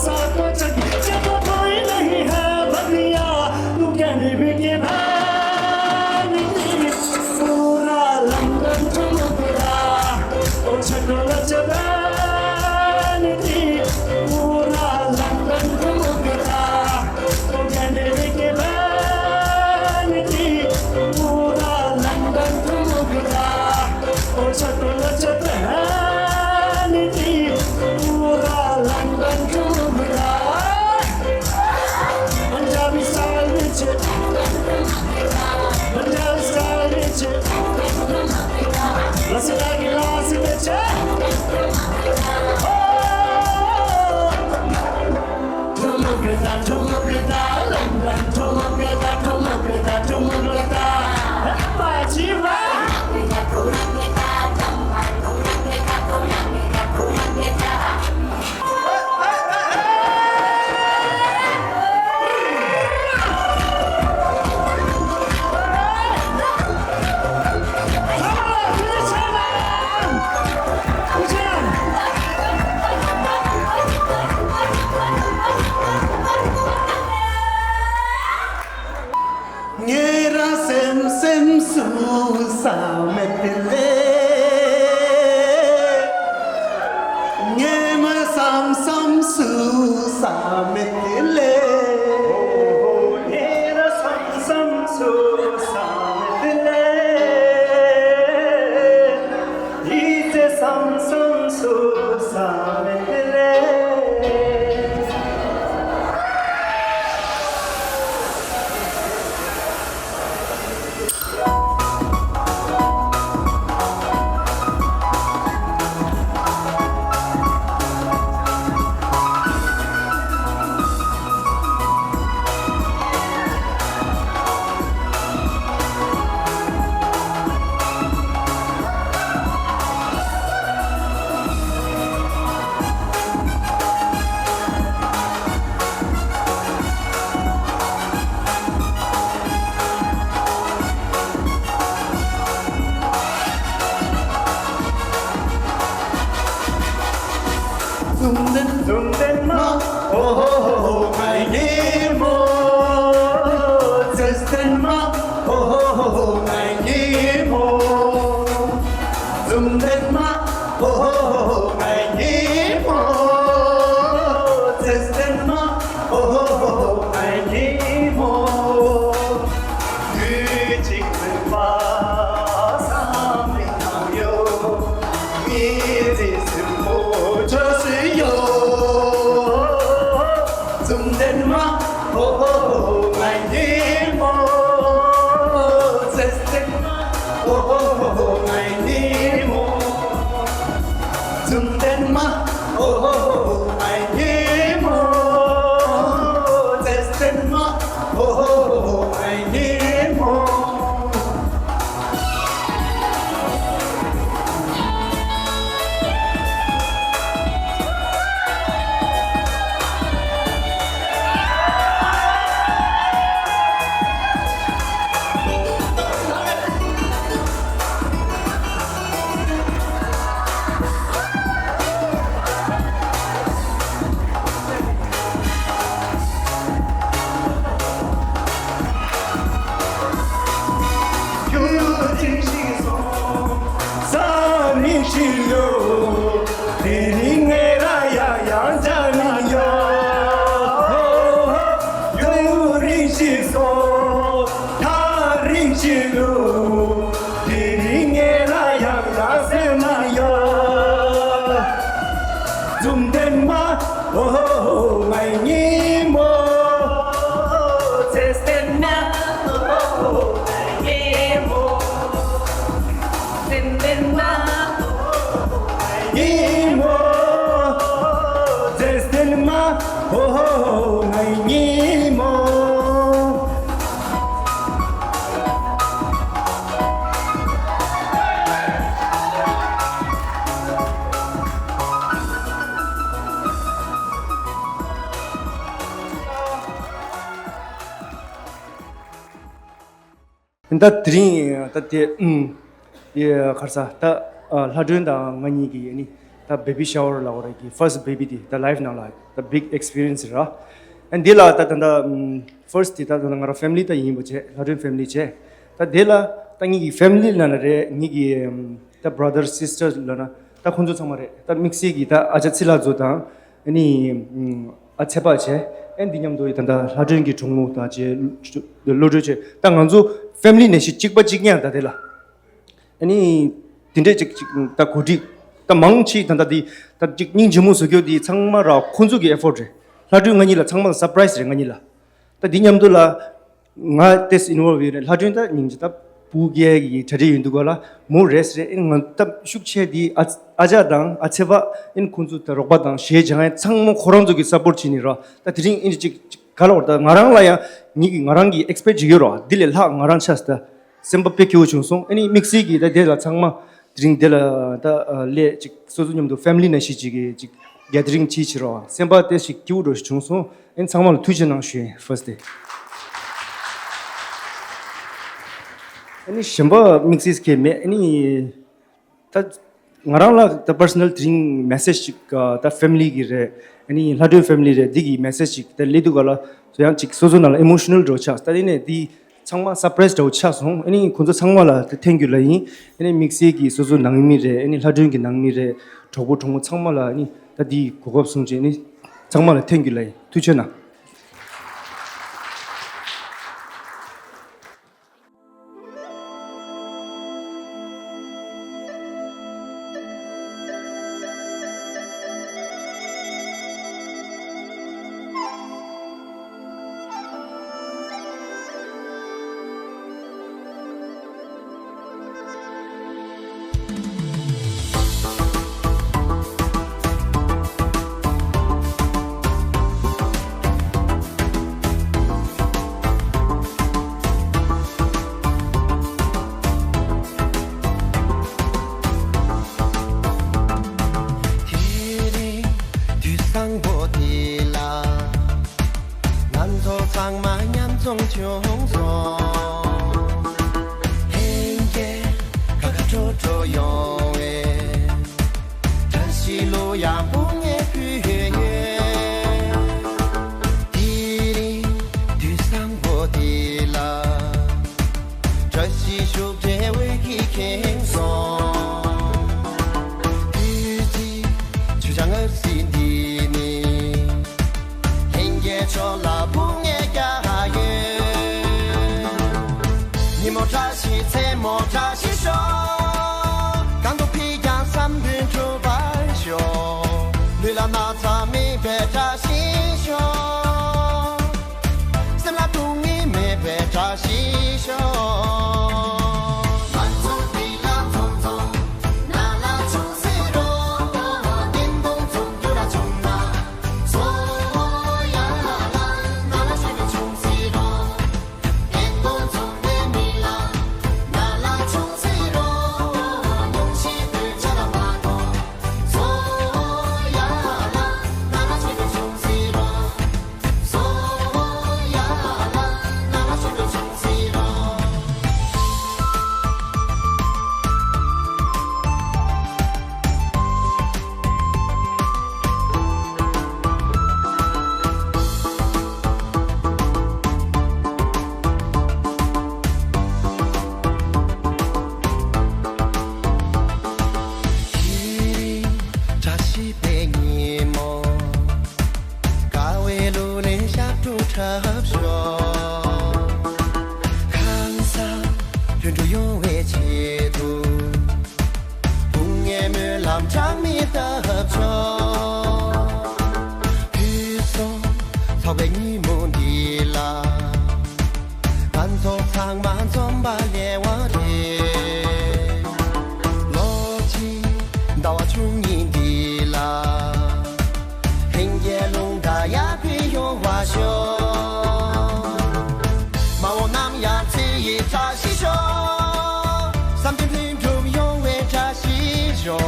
सा तो जग, जग कोई नहीं है बनिया, तू कहने भी के बहन थी, पूरा लंदन ठुमकदा, ओ छोटो लच बहन थी, पूरा लंदन ठुमकदा, ओ कहने भी के बहन थी, पूरा लंदन ठुमकदा। ओ छोटो लच बहन थी, पूरा लंदन ठुमकदा। Punjabi style which, Punjabi style which, लसदा गिलास विच। ओ। ठुमकदा, ठुमकदा, लंदन ठुमकदा, ठुमकदा, ठुमकदा। वाह जी वाह। ངེད་རང་སེམས་སེམས་སུ་བསམ་མེད་ལེ། ངེད་མ་བསམ་བསམ་སུ་བསམ་མེད་ལེ། ངེད་རང་བསམ་བསམ་སུ་བསམ་མེད་ལེ། ཡིད་ཚེ་བསམ་བསམ་སུ་བསམ་མེད་ལེ། བཅོམ་ལྡན་བཅོམ་ལྡན་མ། ཨོ་ཧོ་ཧོ་ཧོ་ང་ཉིད་མོ། བཅོམ་ལྡན་མ། ཨོ་ཧོ་ཧོ་ཧོ་ང་ཉིད་མོ། བཅོམ་ལྡན་མ། ཨོ་ཧོ་ཧོ་ཧོ་ང་ཉིད་མོ། བཅོམ་ལྡན་མ། ཨོ་ཧོ་ཧོ་ཧོ་ང་ཉིད་མོ། དུས་གཅིག་མིན་པ་བསམ་མི་ནང་ཡོད། ངའི་རྗེས་སུ་འོ་ཅོག་ཞིག་ཡོད། བཅོམ་ལྡན་མ། ཨོ་ཧོ་ཧོ་ང་ཉིད་མོ། བཅོམ་ལྡན་མ། ཨོ་ཧོ་ཧོ་ང་ཉིད་མོ། བཅོམ་ལྡན་མ། ཨོ་ཧོ་ཧོ་ང་ཉིད་མོ། བཅོམ་ལྡན་མ། ཨོ་ཧོ་ཧོ་ང་ཉིད་མོ། ཡུན་རིང་ཞིག་སོང་། ས་རིང་ཞིག་ཡོད། དེ་རིང་ངེད་རང་ཡང་ཡང་བྱ་མི་ཡོད། ཡུན་རིང་ཞིག་སོང་། ཐག་རིང་ཞིག་ལུས། དེ་རིང་ངེད་རང་ཡང་ཡང་ཟེར་མ་ཡོད། བཅོམ་ལྡན་མ། ཨོ་ཧོ་ཧོ་ང་ཉིད་མོ། བཅོམ་ལྡན་མ། ཨོ་ཧོ་ཧོ་ང་ཉིད་མོ། བཅོམ་ལྡན་མ། ཨོ་ཧོ་ཧོ་ང་ཉིད་མོ། བཅོམ་ལྡན་མ། ཨོ་ཧོ་ཧོ་ང་ཉིད་མོ། ད་དེ་རིང་ད་དེ་ཨུམ། ཡ་ག་རེ་ཟ་ད། ཨ་ལྷ་སྒྲོན་དང་ང་གཉིས་ཀྱིས་ནི་ ད་baby shower་ལབ་དགོས་རེད་གི། first baby་དེ་ད་life་ནང་ལ་ད་big experience་རེད། ཨ་འདི་ལ་ད་ད་ད་first་དེ་ད་ད་ང་རང་family་ད་ཡིན་པ་བྱས། ལྷ་སྒྲོན་family་བྱས། ད་དེ་ལ་ད་ངེད་ཀྱི་family་ལབ་ན་རེད། ངེད་ཀྱི་ད་brother sister་ལབ་ན་ད་ཁོང་ཚོ་ཚང་མ་རེད། ད་དམིགས་བསལ་གྱི་ད་ཨ་ཅག་ཚེ་ལྷ་མཚོ་དང་། ཨ་ནི་ཨ་ཚེ་པ་བྱས། ཨ་འདི་མཉམ་དུ་ད་ད་ལྷ་སྒྲོན་གྱི་གྲོགས་མོ་དང་བཅས་བློ་གྲོས་བྱས། ད་ང་ཚོ་family་ནང་བཞིན་གཅིག་པ་གཅིག་རྐྱང་ད་དེ་ལ། ཨ་ནི་དེ་འདྲས་ཅིག་ཅིག་ད་གོ་སྒྲིག་ད་མང་ཆེ་ད་ད་དེ་ད་ཅིག་སྙིང་རྗེ་མོ་བཟོ་རྒྱུ་དེ་ཚང་མ་ར་ཁོང་ཚོ་གི་effort་རེད། ལྷ་སྒྲོན་ང་གཉིས་ལ་ཚང་མ་ལ་surprise་རེད། ང་གཉིས་ལ་ད་དེ་མཉམ་དུ་ལ་ང་ཏེས་involve་ཡོད་རེད། ལྷ་སྒྲོན་ད་སྙིང་རྗེ་ད་བུ་རྒྱལ་གྱི་གྲ་སྒྲིག་ཡོད་འདུག་ག་ལ་མོ་རེས་རེད། ཨིན་ང་ད་ཤུགས་ཆེ་དེ་ཨ་ཨ་ཅག་དང་ཨ་ཚེ་པ་ཨིན་ཁོང་ཚོ་ད་རོགས་པ་དང་གཞས་སྦྱང་ཡ་ཚང་མ་ཁོ་རང་ཚོ་གི་support་བྱས་ནས་ར། ད་དེ་རིང་ཨིན་ཅིག་ཅིག་ག་ལ་བར་ད་ང་རང་ལ་ཡང་ངེད་ཀྱི་ང་རང་གི་expect་བྱེད་ཀྱི་ཡོད་ར། དེ་ལས་ལྷག་ང་རང་ཆགས་ད། སེམས་པ་དཔེ་སྐྱིད་པོ་བྱུང་སོང་། ཨ་ནི་དམིགས་བསལ་གྱིས་ད་དེ་ལ་ཚང་མ་དེ་རིང་དེ་ལ་ད་ཨ་སླེབས་ཅིག་སོ་སོ་མཉམ་དུ་family་ནང་བཞིན་ཅིག་གི་ཅིག་gathering་ཅིག་བྱེད་རོགས། སེམས་པ་དེ་ཞིག་སྐྱིད་པོ་འདྲ་ཞིག་བྱུང་སོང་། ཨ་ནི་ཚང་མ་ལ་ཐུགས་རྗེ་གནང་ཞུ་ཡིན། first་དེ། ཨ་ནི་གཞན་པ་དམིགས་བསལ་གྱི་མེད། ཨ་ནི་ད་ང་རང་ལ་ད་personal་དེ་རིང་message་ཅིག་ཨ་ད་family་གི་རེད། ཨ་ནི་ལྷ་སྒྲོན་family་རེད། འདི་གི་message་ཅིག་ད་སླེབས་འདུག་ག་ལ། ཡང་ཅིག་སོ་སོ་ནང་ལ་emotional་འདྲ་བོ་ཆགས། ད་དེ་ནས་འདི་ཚང་མ་surprise་འདྲ་བོ་ཆགས་སོང་། ཨ་ནི་ཁོང་ཚོ་ཚང་མ་ལ་ད་thank you་ལབ་ཡིན། ཨ་ནི་དམིགས་བསལ་གྱིས་སོ་སོ་ནང་མི་རེད། ཨ་ནི་ལྷ་སྒྲོན་གྱི་ནང་མི་རེད། གྲོགས་པོ་གྲོགས་མོ་ཚང་མ་ལ་ཨ་ནི་ད་འདི་གོ་སྐབས་བཟུང་བྱས་ཨ་ནི་ཚང་མ་ལ་thank you་ལབ་ཡིན། ཐུགས་རྗེ་གནང་། དེ་རིང་དུས་བཟང་པོ་འདི་ལ། ང་ཚོ་ཚང་མ་མཉམ་འཛོམས་བྱུང་སོང་། ལྷན་རྒྱས་ཁ་ཁ་བྲོ་བྲོ་ཡོང་བའི་བཀྲ་ཤིས་གླུ་དབྱངས་སྤུ་ངས་ཕུལ་ཡོད། དེ་རིང་དུས་བཟང་པོ་འདི་ལ། བཀྲ་ཤིས་ཤུགས་འབྲས་འོད་ཀྱིས་ཁེངས་སོང་། དུས་ཚིགས་ཆུ་བྱ་ལྔ་བཞི་འདི་ནི། ལྷན་རྒྱས་མཆོག་ལ་སྤུ་ངས་རྒྱག་ཡོད། ཉིན་མོ་བཀྲ་ཤིས་མཚན་མོ་བཀྲ་ཤིས་ཤོག། གང་དུ་ཕེབས་ཀྱང་བསམ་དོན་འགྲུབ་པར་ཤོག། ལུས་ལ་ན་ཚ་མེད་པའི་བཀྲ་ཤིས་ཤོག། སེམས་ལ་སྡུག་བསྔལ་མེད་པའི་བཀྲ་ཤིས་ཤོག། ང་ཚོ་འདི་ལ་ཚོང་ཚོང་ན་ལ་ཆུང་སེ་རོ། བདེན་དོན་ཚོང་རྒྱུ་ལ་ཆུང་ན་ཚོ་ཡ་ལ་ན་ལ་ཆུང་སེ་རོ། བདེན་དོན་ཚོང་པའི་མི་ལ་ན་ལ་ཆུང་སེ་རོ། ཉུང་ཤས་དུས་ཆ་ལ་མ་གཏོགས། དེ་རིང་བཀྲ་ཤིས་པའི་ཉིན་མོ། དགའ་བའི་གླུ་ལེན་ཞབས་བྲོ་འཁྲབ་ཤོག། ཁང་བཟང་ལྷུན་གྲུབ་ཡོང་བའི་ཆེད་དུ། སྤུ་ངས་སྨོན་ལམ་གྲངས་མེད་བཏབ་ཆོག། དུས་གསུམ་ཚོགས་པའི་ཉིན་མོ་འདི་ལ། ང་ཚོ་ཚང་མ་འཛོམས་པ་ལེགས་པ་རེད། ལོ་གཅིག་ཟླ་བ་བཅུ་གཉིས་འདི་ལ། ལྷན་རྒྱས་རླུང་རྟ་ཡར་འཕེལ་ཡོང་བར་ཤོག། མ་འོངས་ནམ་ཡང་བརྩེ་ཡི་བཀྲ་ཤིས་ཤོག། བསམ་དོན་ལྷུན་གྲུབ་ཡོང་བའི་བཀྲ་ཤིས་ཤོག།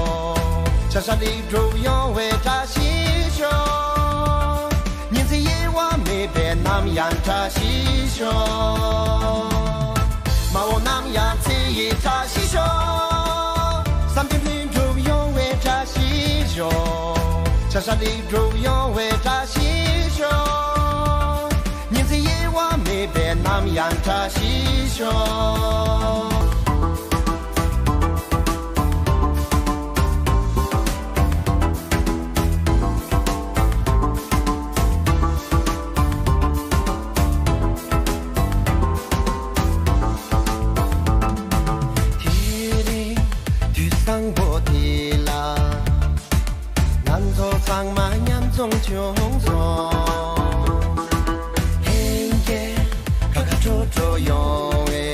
བྱ་བཞག་ལེགས་གྲུབ་ཡོང་བའི་བཀྲ་ཤིས་ཤོག། ཉིན་མཚན་གཡེལ་བ་མེད་པའི་ནམ་ཡང་བཀྲ་ཤིས་ཤོག། མ་འོངས་ནམ་ཡང་བརྩེ་ཡི་བཀྲ་ཤིས་ཤོག། བསམ་དོན་ལྷུན་གྲུབ་ཡོང་བའི་བཀྲ་ཤིས་ཤོག། སྒྲུབ་ཡོང་བའི་བཀྲ་ཤིས་ཤོག་ཉིན་མཚན་གཡེལ་བ་མེད་པའི་ནམ་ཡང་བཀྲ་ཤིས་ཤོག་དེ་རིང་དུས་བཟང་པོ་འདི་ལ། ང་ཚོ་ཚང་མ་མཉམ་འཛོམས་བྱུང་སོང་། ལྷན་རྒྱས་ཁ་ཁ་བྲོ་བྲོ་ཡོང་བའི་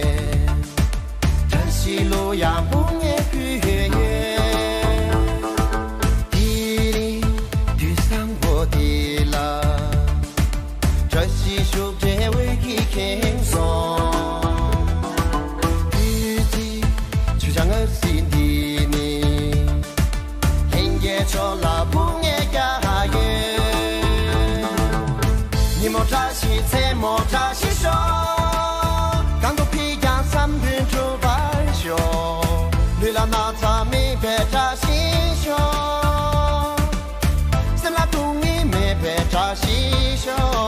བཀྲ་ཤིས་གླུ་དབྱངས་སྤུ་ངས་ཕུལ་ཡོད། དེ་རིང་དུས་བཟང་པོ་འདི་ལ། བཀྲ་ཤིས་ཤུགས་སྒྲིལ་འོད་ཀྱིས་ཁེངས་སོང་། དུས་ཚིགས་ཆུ་བྱ་ལྔ་བཞི་འདི་ནི། ལྷན་རྒྱས་ཕྱོགས་ལ་སྤུ་ངས་རྒྱག་ཡོད། ཉིན་མོ་བཀྲ་ཤིས་མཚན་མོ་བཀྲ་ཤིས་ཤོག་གང་དུ་ཕེབས་ཀྱང་བསམ་དོན་འགྲུབ་པར་ཤོག་ལུས་ལ་ན་ཚ་མེད་པའི་བཀྲ་ཤིས་ཤོག་སེམས་ལ་སྡུག་བསྔལ་མེད་པའི་བཀྲ་ཤིས་ཤོག་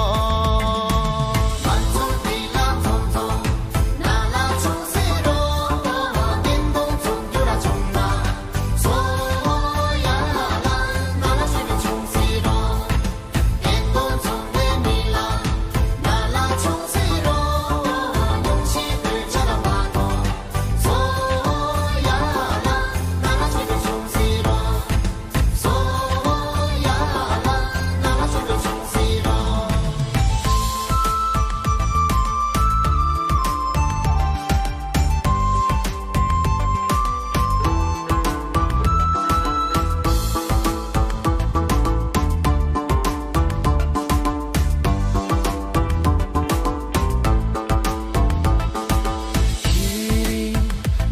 དེ་རིང་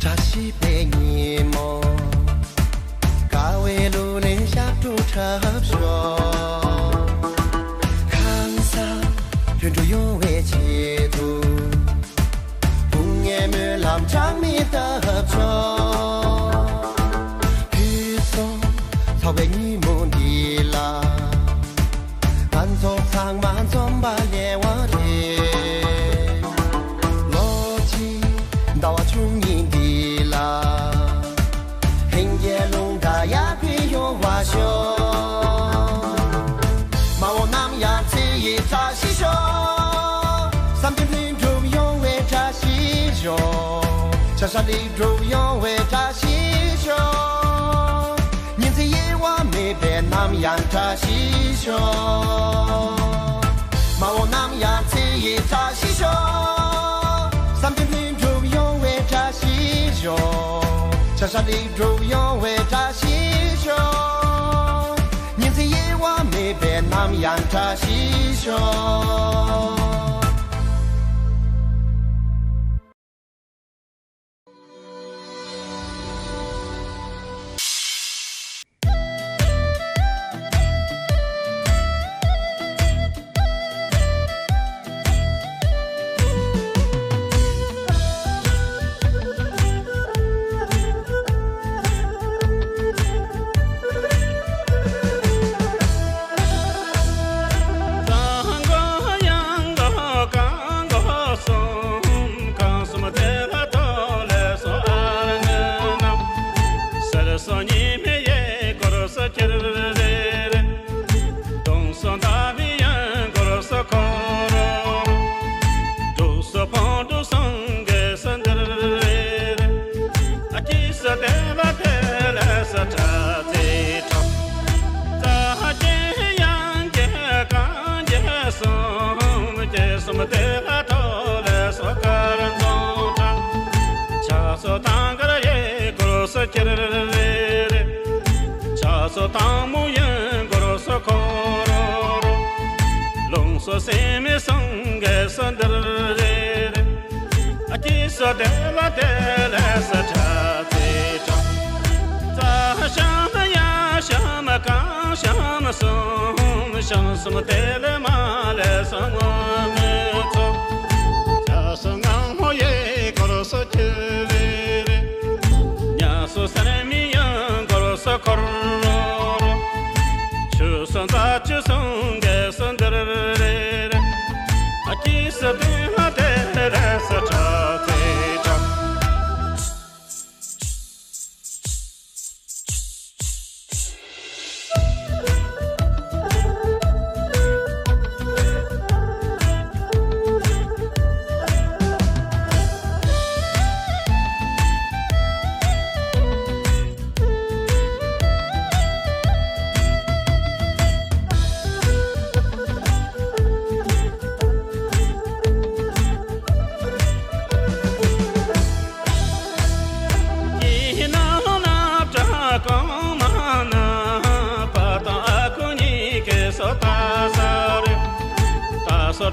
བཀྲ་ཤིས་པའི་ཉིན་མོ། དགའ་བའི་གླུ་ལེན་ཞབས་བྲོ་འཁྲབ་ཤོག་ཁང་བཟང་དོན་གྲུབ་ཡོང་བའི་ཆེད་དུ། སྤུ་ངས་སྨོན་ལམ་གྲངས་མེད་བཏབ་ཆོག་དུས་གསུམ་ཚོགས་པའི་ཉིན་མོ་འདི་ལ། ང་ཚོ་ཚང་མ་འཛོམས་པ་ལེགས་པ་རེད། ལོ་གཅིག་ཟླ་བ་བཅུ་གཉིས་འདི་ལ། ལྷན་རྒྱས་རླུང་རྟ་ཡར་འཕེལ་ཡོང་བ་ཤོག་མ་འོངས་ནམ་ཡང་བརྩེ་ཡི་བཀྲ་ཤིས་ཤོག་བསམ་དོན་ལྷུན་གྲུབ་ཡོང་བའི་བཀྲ་ཤིས་ཤོག་བྱ་བཞག་ལེགས་གྲུབ་ཡོང་བའི་བཀྲ་ཤིས་ཤོག་ཉིན་མཚན་གཡེལ་བ་མེད་པའི་ནམ་ཡང་བཀྲ་ཤིས་ཤོག་མ་འོངས་ནམ་ཡང་བརྩེ་ཡི་བཀྲ་ཤིས་ཤོག་བསམ་དོན་ལྷུན་གྲུབ་ཡོང་བའི་བཀྲ་ཤིས་ཤོག་བྱ་བཞག་ལེགས་གྲུབ་ཡོང་བའི་བཀྲ་ཤིས་ཤོག་ཉིན་མཚན་གཡེལ་བ་མེད་པའི་ནམ་ཡང་བཀྲ་ཤིས་ཤོག་སུ་དོན་ལ་དེ་ལས་སུ་དྲག་ཚེ་དྲག་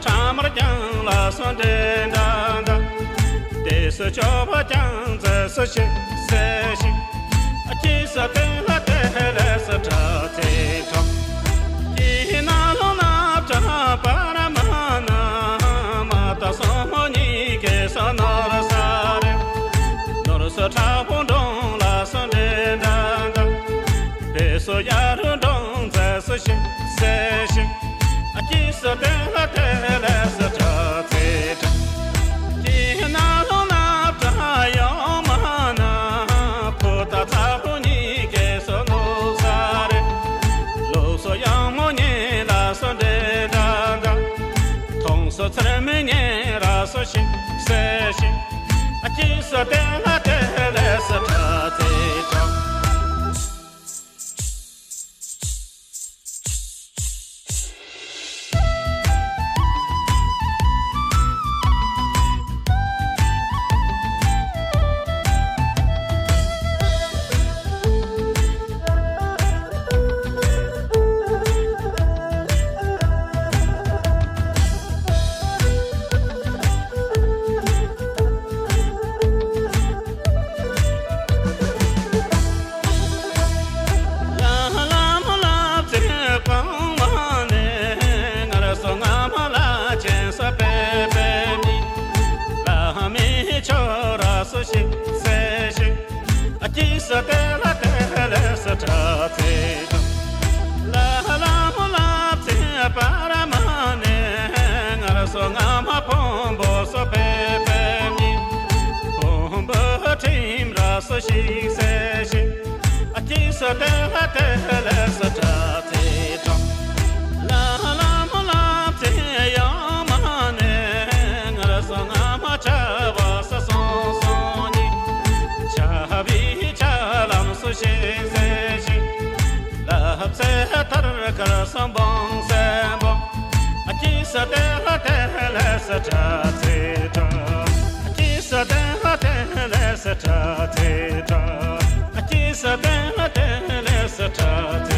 ཁྲ་མར་ཀྱང་ལ་སོ་འདྲེ་འདྲ་འདྲ། དེ་སུ་ཆོ་བ་ཀྱང་མཛེས་སུ་ཞིག་སེ་ཞིག་ཨ་ཀྱི་སུ་དེ་ལ་དེ་ལས་སུ་དྲག་ཚེ་དྲག་ཀྱི་ན་ལོ་ན་དྲག་པ་ར་མ་ན་མ་ད་སོ་མོ་ཉིད་ཀྱི་སོ་ནོར་ས་རེ། ནོར་སོ་དྲག་པོ་འགྲོང་ལ་སོ་འདྲེ་འདྲ་འདྲ། བེ་སོ་ཡ་རུ་འགྲོང་མཛེས་སུ་ཞིག་སེ་ཞིག་ཨ་ཀྱི་སུ་དེ་ལ་དེ་ལས་སུ་དྲག་ཚེ་དྲག་ཀྱི་ན་ལོ་ན་དྲག་ཡོང་མ་ན་ཕུ་ད་ཚ་པོ་ཉིད་ཀྱི་སོ་ནོ་ས་རེ། ལོ་སོ་ཡང་མོ་ཉེ་ལ་སོ་འདྲེ་འདྲ་འདྲ། མཐོང་སོ་ཚེར་མི་ཉེ་ར་སོ་ཞིག་སེ་ཞིག་ཨ་ཀྱི་སུ་དེ་ལ་དེ་ལས་སུ་དྲག་ཚེ་དྲག་ལ་ལ་མོ་ལ་ཚེ་གང་བ་ནས་ངར་སོ་ང་མ་ལ་ཆེན་ས་པེ་པེ་མི། ལ་མི་ཆོ་ར་སོ་ཞིག་སེ་ཞིག་ཨ་ཀྱི་སུ་དེ་ལ་དེ་ལས་སུ་དྲག་ཚེ་དྲག་ལ་ལ་མོ་ལ་ཚེ་པ་ར་མ་ནས་ངར་སོ་ང་མ་ཕོན་པོ་སོ་པེ་པེ་མི། ཕོན་པོ་ཁྲིམས་ར་སོ་ཞིག་སེ་ཞིག་ཨ་ཀྱི་སུ་དེ་ལ་དེ་ལས་སུ་དྲག་ཚེ་དྲག་ལ་ལ་མོ་ལ་ཚེ་ཡང་མ་ནས་ངར་སོ་ང་མ་ཆ་བ་སོ་སོང་སོང་ཉིད། ཆ་བི་ཆ་ལམ་སུ་ཞིག་སེ་ཞིག་ལ་ཚེ་ཐར་ཁར་སོ་བོང་སེ་བོང་། ཨ་ཀྱི་སུ་དེ་ལ་དེ་ལས་སུ་དྲག་ཚེ་དྲག་ཨ་ཀྱི་སུ་དེ་ལ་དེ་ལས་སུ་དྲག་ཚེ་དྲག་ཨ་ཀྱི་སུ་དེ་ལ་དེ་ལས་སུ་དྲག་ཚེ་